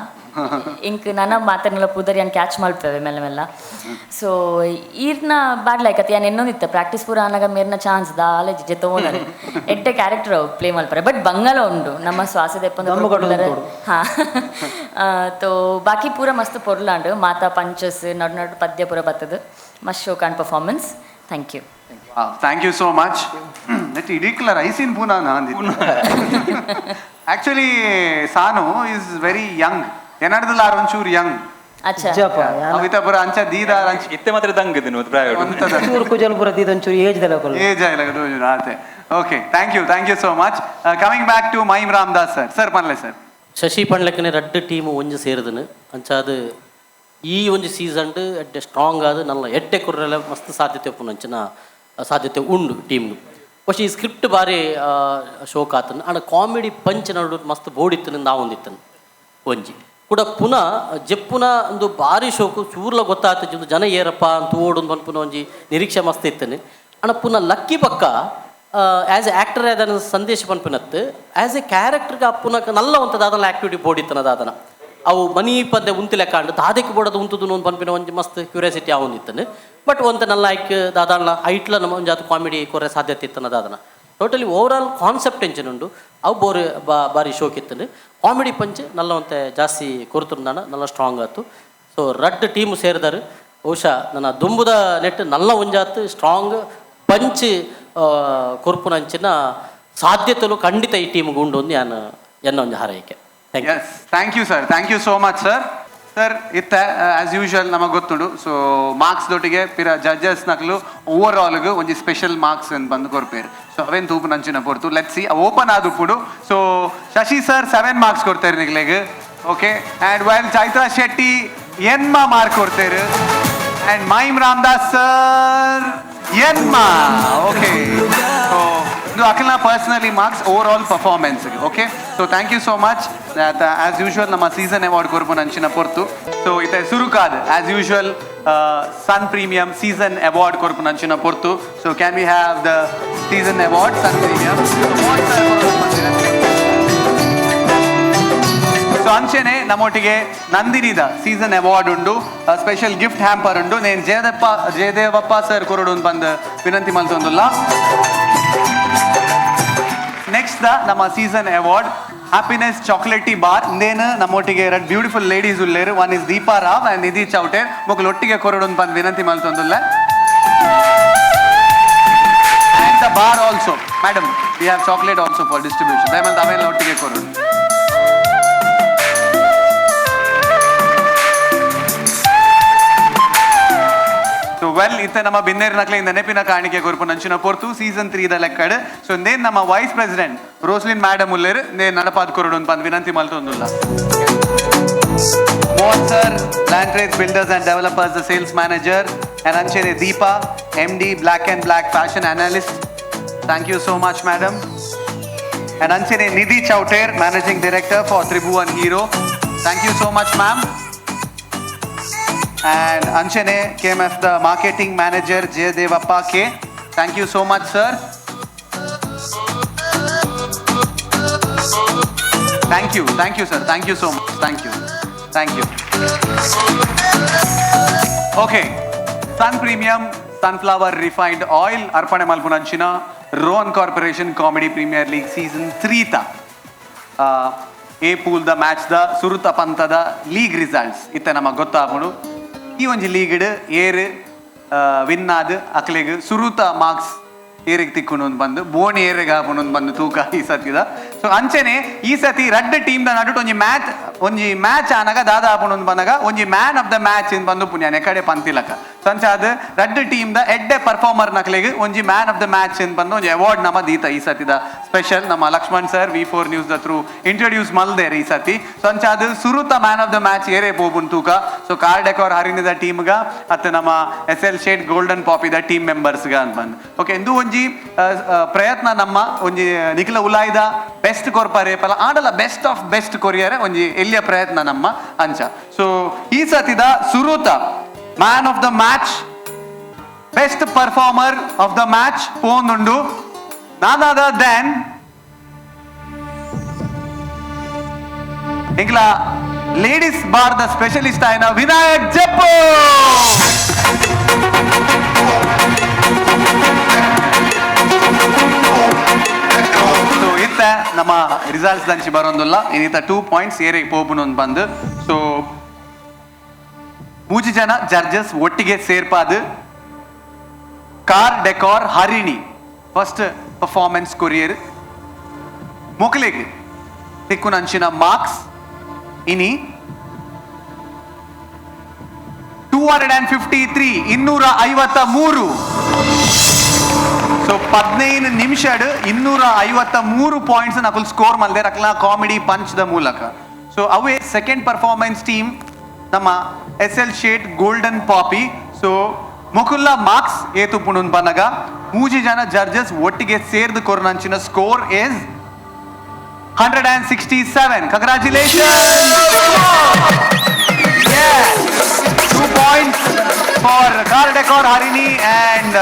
ಇಂಕ್ ನನ್ನ ಮಾತನ್ನೆಲ್ಲ ಪೂದರಿ ಯಾನ್ ಕ್ಯಾಚ್ ಮಲ್ಪೇವೆ ಮೆಲ್ಲ ಮೆಲ್ಲ. ಸೊ ಈರ್ನ ಬಾಡ್ ಲೈಕ್ ಅತ್ ಯಾನ್ ಎನ್ನೊಂದಿತ್ತ ಪ್ರಾಕ್ಟೀಸ್ ಪೂರ ಆನಗ ಮೇರ್ನ ಚಾನ್ಸ್ ದಾಲ ಜೆತ್ತೋನರು. ಎಡ್ಡೆ ಕ್ಯಾರೆಕ್ಟರ್ ಅವು ಪ್ಲೇ ಮಲ್ಪರೆ, ಬಟ್ ಬಂಗಲ ಉಂಡು ನಮ್ಮ ಶ್ವಾಸ ದೆಪ್ಪಂದ. ಹಾಂ, ತೋ ಬಾಕಿ ಪೂರ ಮಸ್ತ್ ಪೊರ್ಲಾಂಡ್. ಮಾತಾ ಪಂಚಸ್ ನಡು ನಡು ಪದ್ಯ ಪೂರ ಬತ್ತದು. ಮಸ್ತ್ ಶೋಕಾಂಡ್ performance. Thank you. Thank you so much. Net ಇಡೀಕ್ಲ ರೈಸಿನ್ ಪೂನಾ. Actually Sanu is very young, ಎನ್ನಡ್ದಲ್ಲ ಆರ್ ಒಂಚೂರು ಯಂಗ್. ಅಚ್ಚಾ. ಅವಿತ ಪುರ ಅಂಚ ದೀದಾರ್ ಅಂಚ ಇತ್ತೆ ಮಾತ್ರ ದಂಗದಿನ ಪ್ರಾಯ. ಚೂರು ಕುಜಲ್ ಪೂರ ದೀದೊಂಚೂರು ಏಜ್ ದಲಕೊಲ್ಲ. ಏಜ್ ಆಯ್ಲ ಆತೆ. Okay, thank you, thank you so much. Coming back to Mahim Ramdas sir. Sir ಪನ್ಲೆ sir. Shashi ಪಣ್ಲೆಕ್ಕನೆ ರಡ್ಡು ಟೀಮು ಒಂಜಿ ಸೇರಿದನು. ಅಂಚಾದ ಈ ಒಂಜಿ ಸೀಸನ್ಡ್ ಎಡ್ಡೆ ಸ್ಟ್ರಾಂಗ್ ಆದ ನಲ್ಲ ಎಡ್ಡೆ ಕುರ್ರೆಲ್ಲ ಮಸ್ತ್ ಸಾಧ್ಯತೆ ಉಪ್ಪುನಂಚಿನ ಸಾಧ್ಯತೆ ಉಂಡು ಟೀಮ್ಗೆ. ಬಟ್ ಈ ಸ್ಕ್ರಿಪ್ಟ್ ಬಾರಿ ಶೋಕ್ ಆತನ. ಆಂಡ ಕಾಮಿಡಿ ಪಂಚ್ ನಡು ಮಸ್ತ್ ಬೋಡಿತ್ತನು ನಾವೊಂದಿತ್ತನು. ಒಂಜಿ ಕೂಡ ಪುನಃ ಜೆಪ್ಪುನ ಒಂದು ಬಾರಿ ಶೋಕು ಚೂರ್ಲ ಗೊತ್ತಾತ ಜನ ಏರಪ್ಪ ಅಂತ ಓಡು ಪನ್ಪುನ ಒಂಜಿ ನಿರೀಕ್ಷೆ ಮಸ್ತ್ ಇತ್ತನು. ಆಂಡ ಪುನಃ ಲಕ್ಕಿ ಪಕ್ಕ ಆ್ಯಸ್ ಎ ಆ್ಯಕ್ಟರ್ ಆದನ ಸಂದೇಶ ಪನ್ಪಿನತ್ತು ಆ್ಯಸ್ ಎ ಕ್ಯಾರೆಕ್ಟರ್ಗೆ ಅಪ್ಪುನ ನಲ್ಲ ಒಂತ ದಾದನ ಆ್ಯಕ್ಟಿವಿಟಿ ಬೋಡಿತ್ತನ ದಾದನ. ಅವು ಮನಿ ಪದ್ಯ ಉಂತಿ ಲೆಕ್ಕಾಂಡು ದಾದಕ್ಕೆ ಬೋಡದು ಉಂತುದು ಒಂದು ಪನ್ಪಿನ ಒಂಜಿ ಮಸ್ತ್ ಕ್ಯೂರಿಯಾಸಿಟಿ ಆವೊಂದಿತ್ತನು. ಬಟ್ ಒಂತ ನಲ್ಲ ಐಕ್ ದಾದಾಣ್ಣ ಐಟ್ಲ ನಮ್ಮ ಒಂಜಾತ ಕಾಮಿಡಿ ಕೊರೆ ಸಾಧ್ಯತೆ ಇತ್ತನ ದಾದನ. ಟೋಟಲಿ ಓವರ್ ಆಲ್ ಕಾನ್ಸೆಪ್ಟ್ ಎಂಚಿನ ಉಂಡು ಅವು ಬೋರ್ ಬಾರಿ ಶೋಕ್ ಇತ್ತನು. ಕಾಮಿಡಿ ಪಂಚ್ ನಲ್ಲ ಒಂತೆ ಜಾಸ್ತಿ ಕೊರ್ತುಂದಾಣ ನಲ್ಲ ಸ್ಟ್ರಾಂಗ್ ಆತು. ಸೊ ರಡ್ಡ್ ಟೀಮ್ ಸೇರಿದಾರು ಬಹುಶಃ ನನ್ನ ದುಂಬುದ ನೆಟ್ ನಲ್ಲ ಒಂಜಾತ್ ಸ್ಟ್ರಾಂಗ್ ಪಂಚ್ ಕೊರ್ಪುನಂಚಿನ ಸಾಧ್ಯತೆಲು ಖಂಡಿತ ಈ ಟೀಮ್ಗೆ ಉಂಡು ಒಂದು ಯಾನ್ ಎನ್ನ ಒಂಜಿ ಹಾರೈಕೆ. Thank you. Yes, thank you sir, thank you so much sir. Sir ಇತ್ತ ಆಸ್ ಯೂಶುವಲ್ ನಮಗೆ ಗೊತ್ತುಂಡು. ಸೊ ಮಾರ್ಕ್ಸ್ ದೊಟ್ಟಿಗೆ ಪಿರ ಜಡ್ಜಸ್ ನಕಲು ಓವರ್ ಆಲ್ಗ್ ಒಂಜಿ ಸ್ಪೆಷಲ್ ಮಾರ್ಕ್ಸ್ ಅಂತ ಬಂದು ಕೊರ್ಪೇರು. ಸೊ ಅವೇನು ತೂಪು ನಂಚಿನ ಪೊರ್ತು let see open ಆದುಪ್ಪುಡು. ಸೊ ಶಶಿ ಸರ್ 7 ಮಾರ್ಕ್ಸ್ ಕೊಡ್ತಾರೆ ನಿಗ್ಲೆಗ್. Okay, and well Chaitra Shetty ಎನ್ಮ mark ಕೊಡ್ತೇರು. ಆ್ಯಂಡ್ ಮೈಮ್ ರಾಮದಾಸ್ ಸರ್ ಎನ್ಮ. ಓಕೆ, ಸೊ ಇದು ಅಖಿಲ್ನ personally marks overall performance. Okay, so thank you so much. As usual ನಮ್ಮ ಸೀಸನ್ ಅವಾರ್ಡ್ ಕೊರ್ಪು ನಂಚಿನ ಪೊರ್ತು. ಸೊ ಇತ್ತೆ ಸುರುಕಾದ್ as usual Sun Premium season award ಕೊರ್ಪು ನಂಚಿನ ಪೊರ್ತು. So can we have the season award Sun Premium? So ಅಂಚೆನೆ ನಮ್ಮೊಟ್ಟಿಗೆ ನಂದಿನಿದ ಸೀಸನ್ ಅವಾರ್ಡ್ ಉಂಡು, special gift hamper ಉಂಡು. ನೇನ್ ಜಯದೇವಪ್ಪ ಸರ್ ಕೊರಡು ಬಂದು ವಿನಂತಿ ಮಲ್ತೊಂದುಲ್ಲ. ನೆಕ್ಸ್ಟ್ the ನಮ್ಮ season award happiness chocolatey bar. ನೇನು ನಮ್ಮೊಟ್ಟಿಗೆ ಎರಡು ಬ್ಯೂಟಿಫುಲ್ ಲೇಡೀಸ್ ಉಲ್ಲೇರು. One is Deepa Rao and Nidhi Chowter. ಮೊಕ್ಕಲು ಒಟ್ಟಿಗೆ ಕೊರಡು ಬಂದು ವಿನಂತಿ ಮಲ್ತೊಂದುಲ್ಲ. And the bar also madam, we have chocolate also for distribution. ದಯಮಾಡಿ ಅವೆಲ್ಲ ಒಟ್ಟಿಗೆ ಕೊರಡು. ಸೊ ವೆಲ್ ಇತ್ತ ನಮ್ಮ ಬಿನ್ನೇರ್ ನಕ್ಲೆಯಿಂದ ನೆನಪಿನ ಕಾಣಿಕೆ ಕೊರ್ಪು ನಂಚಿನ ಪೊರ್ತು ಸೀಸನ್ 3 ದ ಲೆಕ್ಕಡ್. ಸೊ ನೇನ್ ನಮ್ಮ ವೈಸ್ ಪ್ರೆಸಿಡೆಂಟ್ ರೋಸ್ಲಿನ್ ಮೇಡಮ್ ಉಲ್ಲೇರು. ನೇನ್ ನಡಪಾದ್ ಕೊರಡು ಬಂದು ವಿನಂತಿ ಮಲ್ತೊಂದುಲ್ಲ. Mohan sir, Land Trades Builders and Developers, the sales manager, and ಅಂಚೆನೆ Deepa, MD, Black and Black Fashion Analyst. Thank you so much, madam. And ಅಂಚೆನೆ Nidhi Chowter, Managing Director for Tribhuvan Hero. Thank you so much, ma'am. And ಅಂಚೆನೆ KMF the Marketing Manager, Jayadevappa K. Thank you so much, sir. Thank you, thank you, sir. Thank you so much. Thank you. Thank you. Okay, Sun Premium Sunflower Refined Oil ಅರ್ಪಣೆ ಮಲ್ಪುನಂಚಿನ Rohan Corporation Comedy Premier League season 3 ತ A pool the match the ಸುರುತ ಪಂತದ league results ಇತ್ತ ನಮ್ಮ ಗೊತ್ತಾಪುಂಡು. ಈ ಒಂಜಿ ಲೀಗ್ಡ್ ಏರ್ win ಆದ್ ಅಕ್ಲೆಗ್ ಸುರುತ ಮಾರ್ಕ್ಸ್ ಏರಿಗೆ ತಿಕ್ಕುಂಡು ಬಂದು ಬೋಣಿ ಏರಿಗೆ ಆಪುಂಡು ಬಂದು ತೂಕ ಈ ಸತಿದ. ಸೊ ಅಂಚನೆ ಈ ಸತಿ ರಡ್ಡ್ ಟೀಮ್ the ನಡುಟ್ ಒಂಜಿ ಮ್ಯಾಚ್ ಆನಗ ದಾದ ಆಪುಂಡು ಬಂದಾಗ ಒಂಜಿ man of the match in ಬಂದು ಪುಣ್ಯಾನೆ ಕಡೆ ಪಂತಿಲಕ. ಸೊ ಅಂಚ ಅದು ರಡ್ಡ್ ಟೀಮ್ the ಎಡ್ಡೆ ಪರ್ಫಾರ್ಮರ್ ನಕ್ಲೆಗ್ ಒಂಜಿ man of the match in ಬಂದು ಒಂಜಿ ಅವಾರ್ಡ್ ನಮ್ಮ ದೀತ. ಈ ಸತಿದ ಸ್ಪೆಷಲ್ ನಮ್ಮ Lakshman sir V4 news the through introduce ಮಲ್ದೇರ್ ಈ ಸತಿ. ಸೊ ಅಂಚ ಅದು ಸುರುತ man of the match ಏರೇ ಪೋಪುನ್ ತೂಕ. So car decor ಹರಿನಿದ ಟೀಮ್ಗ ಅತ್ತ ನಮ್ಮ ಎಸ್ ಎಲ್ ಶೇಟ್ ಗೋಲ್ಡನ್ ಪಾಪಿದ ಟೀಮ್ ಮೆಂಬರ್ಸ್ಗ ಅಂತ ಬಂದು. ಓಕೆ, ಇಂದು ಒಂಜಿ ಆ, ಆ, ಪ್ರಯತ್ನ ನಮ್ಮ ಒಂಜಿ ನಿಖಿಲ ಉಲಾಯ್ದ ಬೆಸ್ಟ್ ಕೊರ್ಪಾರೆ ಪಲ ಆಡಲ best of best ಕೊರಿಯರೆ ಒಂಜಿ ಎಲ್ಲಿಯ ಪ್ರಯತ್ನ ನಮ್ಮ ಅಂಚ. ಸೊ ಈ ಸತಿದ ಸುರುತ man of the match, best performer of the match ಪೋಂದುಂಡು none other than ಎಂಕ್ಲ ladies bar the specialist ಆಯ್ನ Vinayak ಜಪ್ಪು. So ಇತ್ತ ನಮ್ಮ ರಿಸಲ್ಟ್ಸ್ ದಂಚಿ ಬರೋಂದಿಲ್ಲ. ಇನ್ನಿತ 2 ಪಾಯಿಂಟ್ಸ್ ಏರಿಗೆ ಪೋಪುನ ಬಂದು. ಸೊ ಮೂಜಿ ಜನ ಜಡ್ಜಸ್ ಒಟ್ಟಿಗೆ ಸೇರ್ಪಾದು car decor Harini first performance courier. ಮೊಕಲೆಗ್ ತಿಕ್ಕುನಂಚಿನ marks ಇನಿ 253, 253. ಸೊ 15 ನಿಮಿಷ 253 ಪಾಯಿಂಟ್ಸ್ ನಕುಲ್ ಸ್ಕೋರ್ ಮಲ್ದೆ ರಕ್ಲ comedy punch the ಮೂಲಕ. ಸೊ ಅವೇ second performance team ನಮ್ಮ ಎಸ್ ಎಲ್ ಶೇಟ್ golden poppy. So ಮುಕುಲ್ಲ marks ಏತು ಪುಣುನ್ ಬನ್ನಗ ಮೂಜಿ ಜನ ಜಡ್ಜಸ್ ಒಟ್ಟಿಗೆ ಸೇರ್ದು ಕೊರ್ನಂಚಿನ score is 167. Congratulation! 2 points for Car Decor Harini and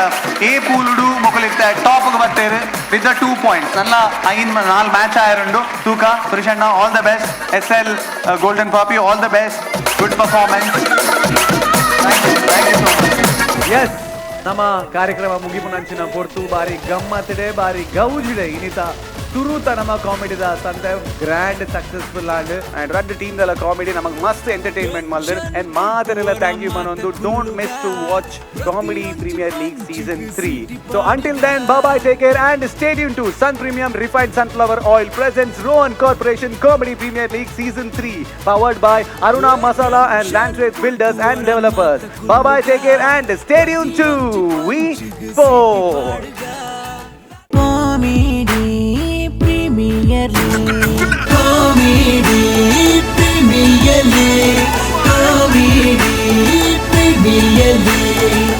A ಪೂಲುಡು ಮೊಕಲಿತ್ತ top ಬರ್ತೇರು with the 2 points. ನಲ್ಲ ಐನ್ ನಾಲ್ ಮ್ಯಾಚ್ ಆಯರುಂಡು ತೂಕ. ಸುರೇಶಣ್ಣ, all the best. S L golden poppy, all the best. Good performance. Thank you, thank you so much. S, ನಮ್ಮ ಕಾರ್ಯಕ್ರಮ ಮುಗಿಪುನಂಚಿನ ಪೊರ್ತು. ಬಾರಿ ಗಮ್ಮತ್ತಿಡೆ, ಬಾರಿ ಗೌಜಿಡೆ. ಇನಿತ ತುರುತ ನಮ್ಮ ಕಾಮಿಡಿದ ಸಂತೆ grand successful and and ರಡ್ team ದಲ ಕಾಮಿಡಿ ನಮಗೆ ಮಸ್ತ್ ಎಂಟರ್ಟೈನ್ಮೆಂಟ್ ಮಲ್ದರ್. ಅಂಡ್ ಮಾತನೆಲ್ಲ thank you ಮನೊಂದು. Don't miss to watch Comedy Premier League season 3. So until then, bye, take care and stay tuned to Sun Premium Refined Sunflower Oil presents Rohan Corporation Comedy Premier League season 3, powered by Aruna Masala and Land Trade Builders and Developers. Bye, take care and stay tuned to V4. Comedy Premier League, Comedy Premier League, Comedy Premier League.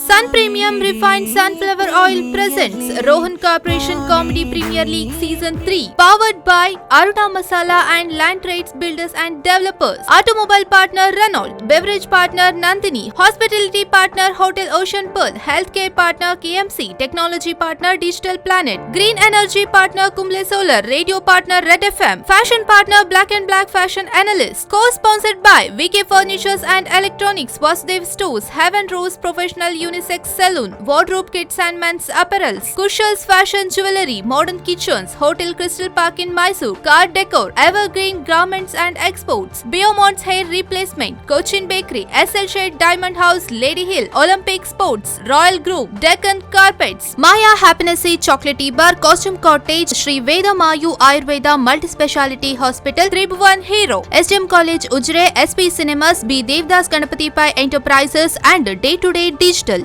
Sun Premium Refined Sunflower Oil presents Rohan Corporation Comedy Premier League Season 3, powered by Aruna Masala and Land Trades Builders and Developers. Automobile partner Renault, beverage partner Nandini, hospitality partner Hotel Ocean Pearl, healthcare partner KMC, technology partner Digital Planet, green energy partner Kumble Solar, radio partner Red FM, fashion partner Black and Black Fashion Analyst, co-sponsored by VK Furnitures and Electronics, Vasudev Stores, Heaven Rose Professional Unisex Saloon, Wardrobe Kids and Men's Apparels, Kushal's Fashion Jewelry, Modern Kitchens, Hotel Crystal Park in Mysore, Car Decor, Evergreen Garments and Exports, Biomont's Hair Replacement, Cochin Bakery, SL Shade Diamond House, Lady Hill, Olympic Sports, Royal Group, Deccan Carpets, Maya Happiness Chocolatey Bar, Costume Cottage, Sri Veda Mayu Ayurveda Multi Speciality Hospital, Tribhuvan Hero, SDM College Ujire, SP Cinemas, B Devdas Ganapati Pai Enterprises and Day to Day Digital.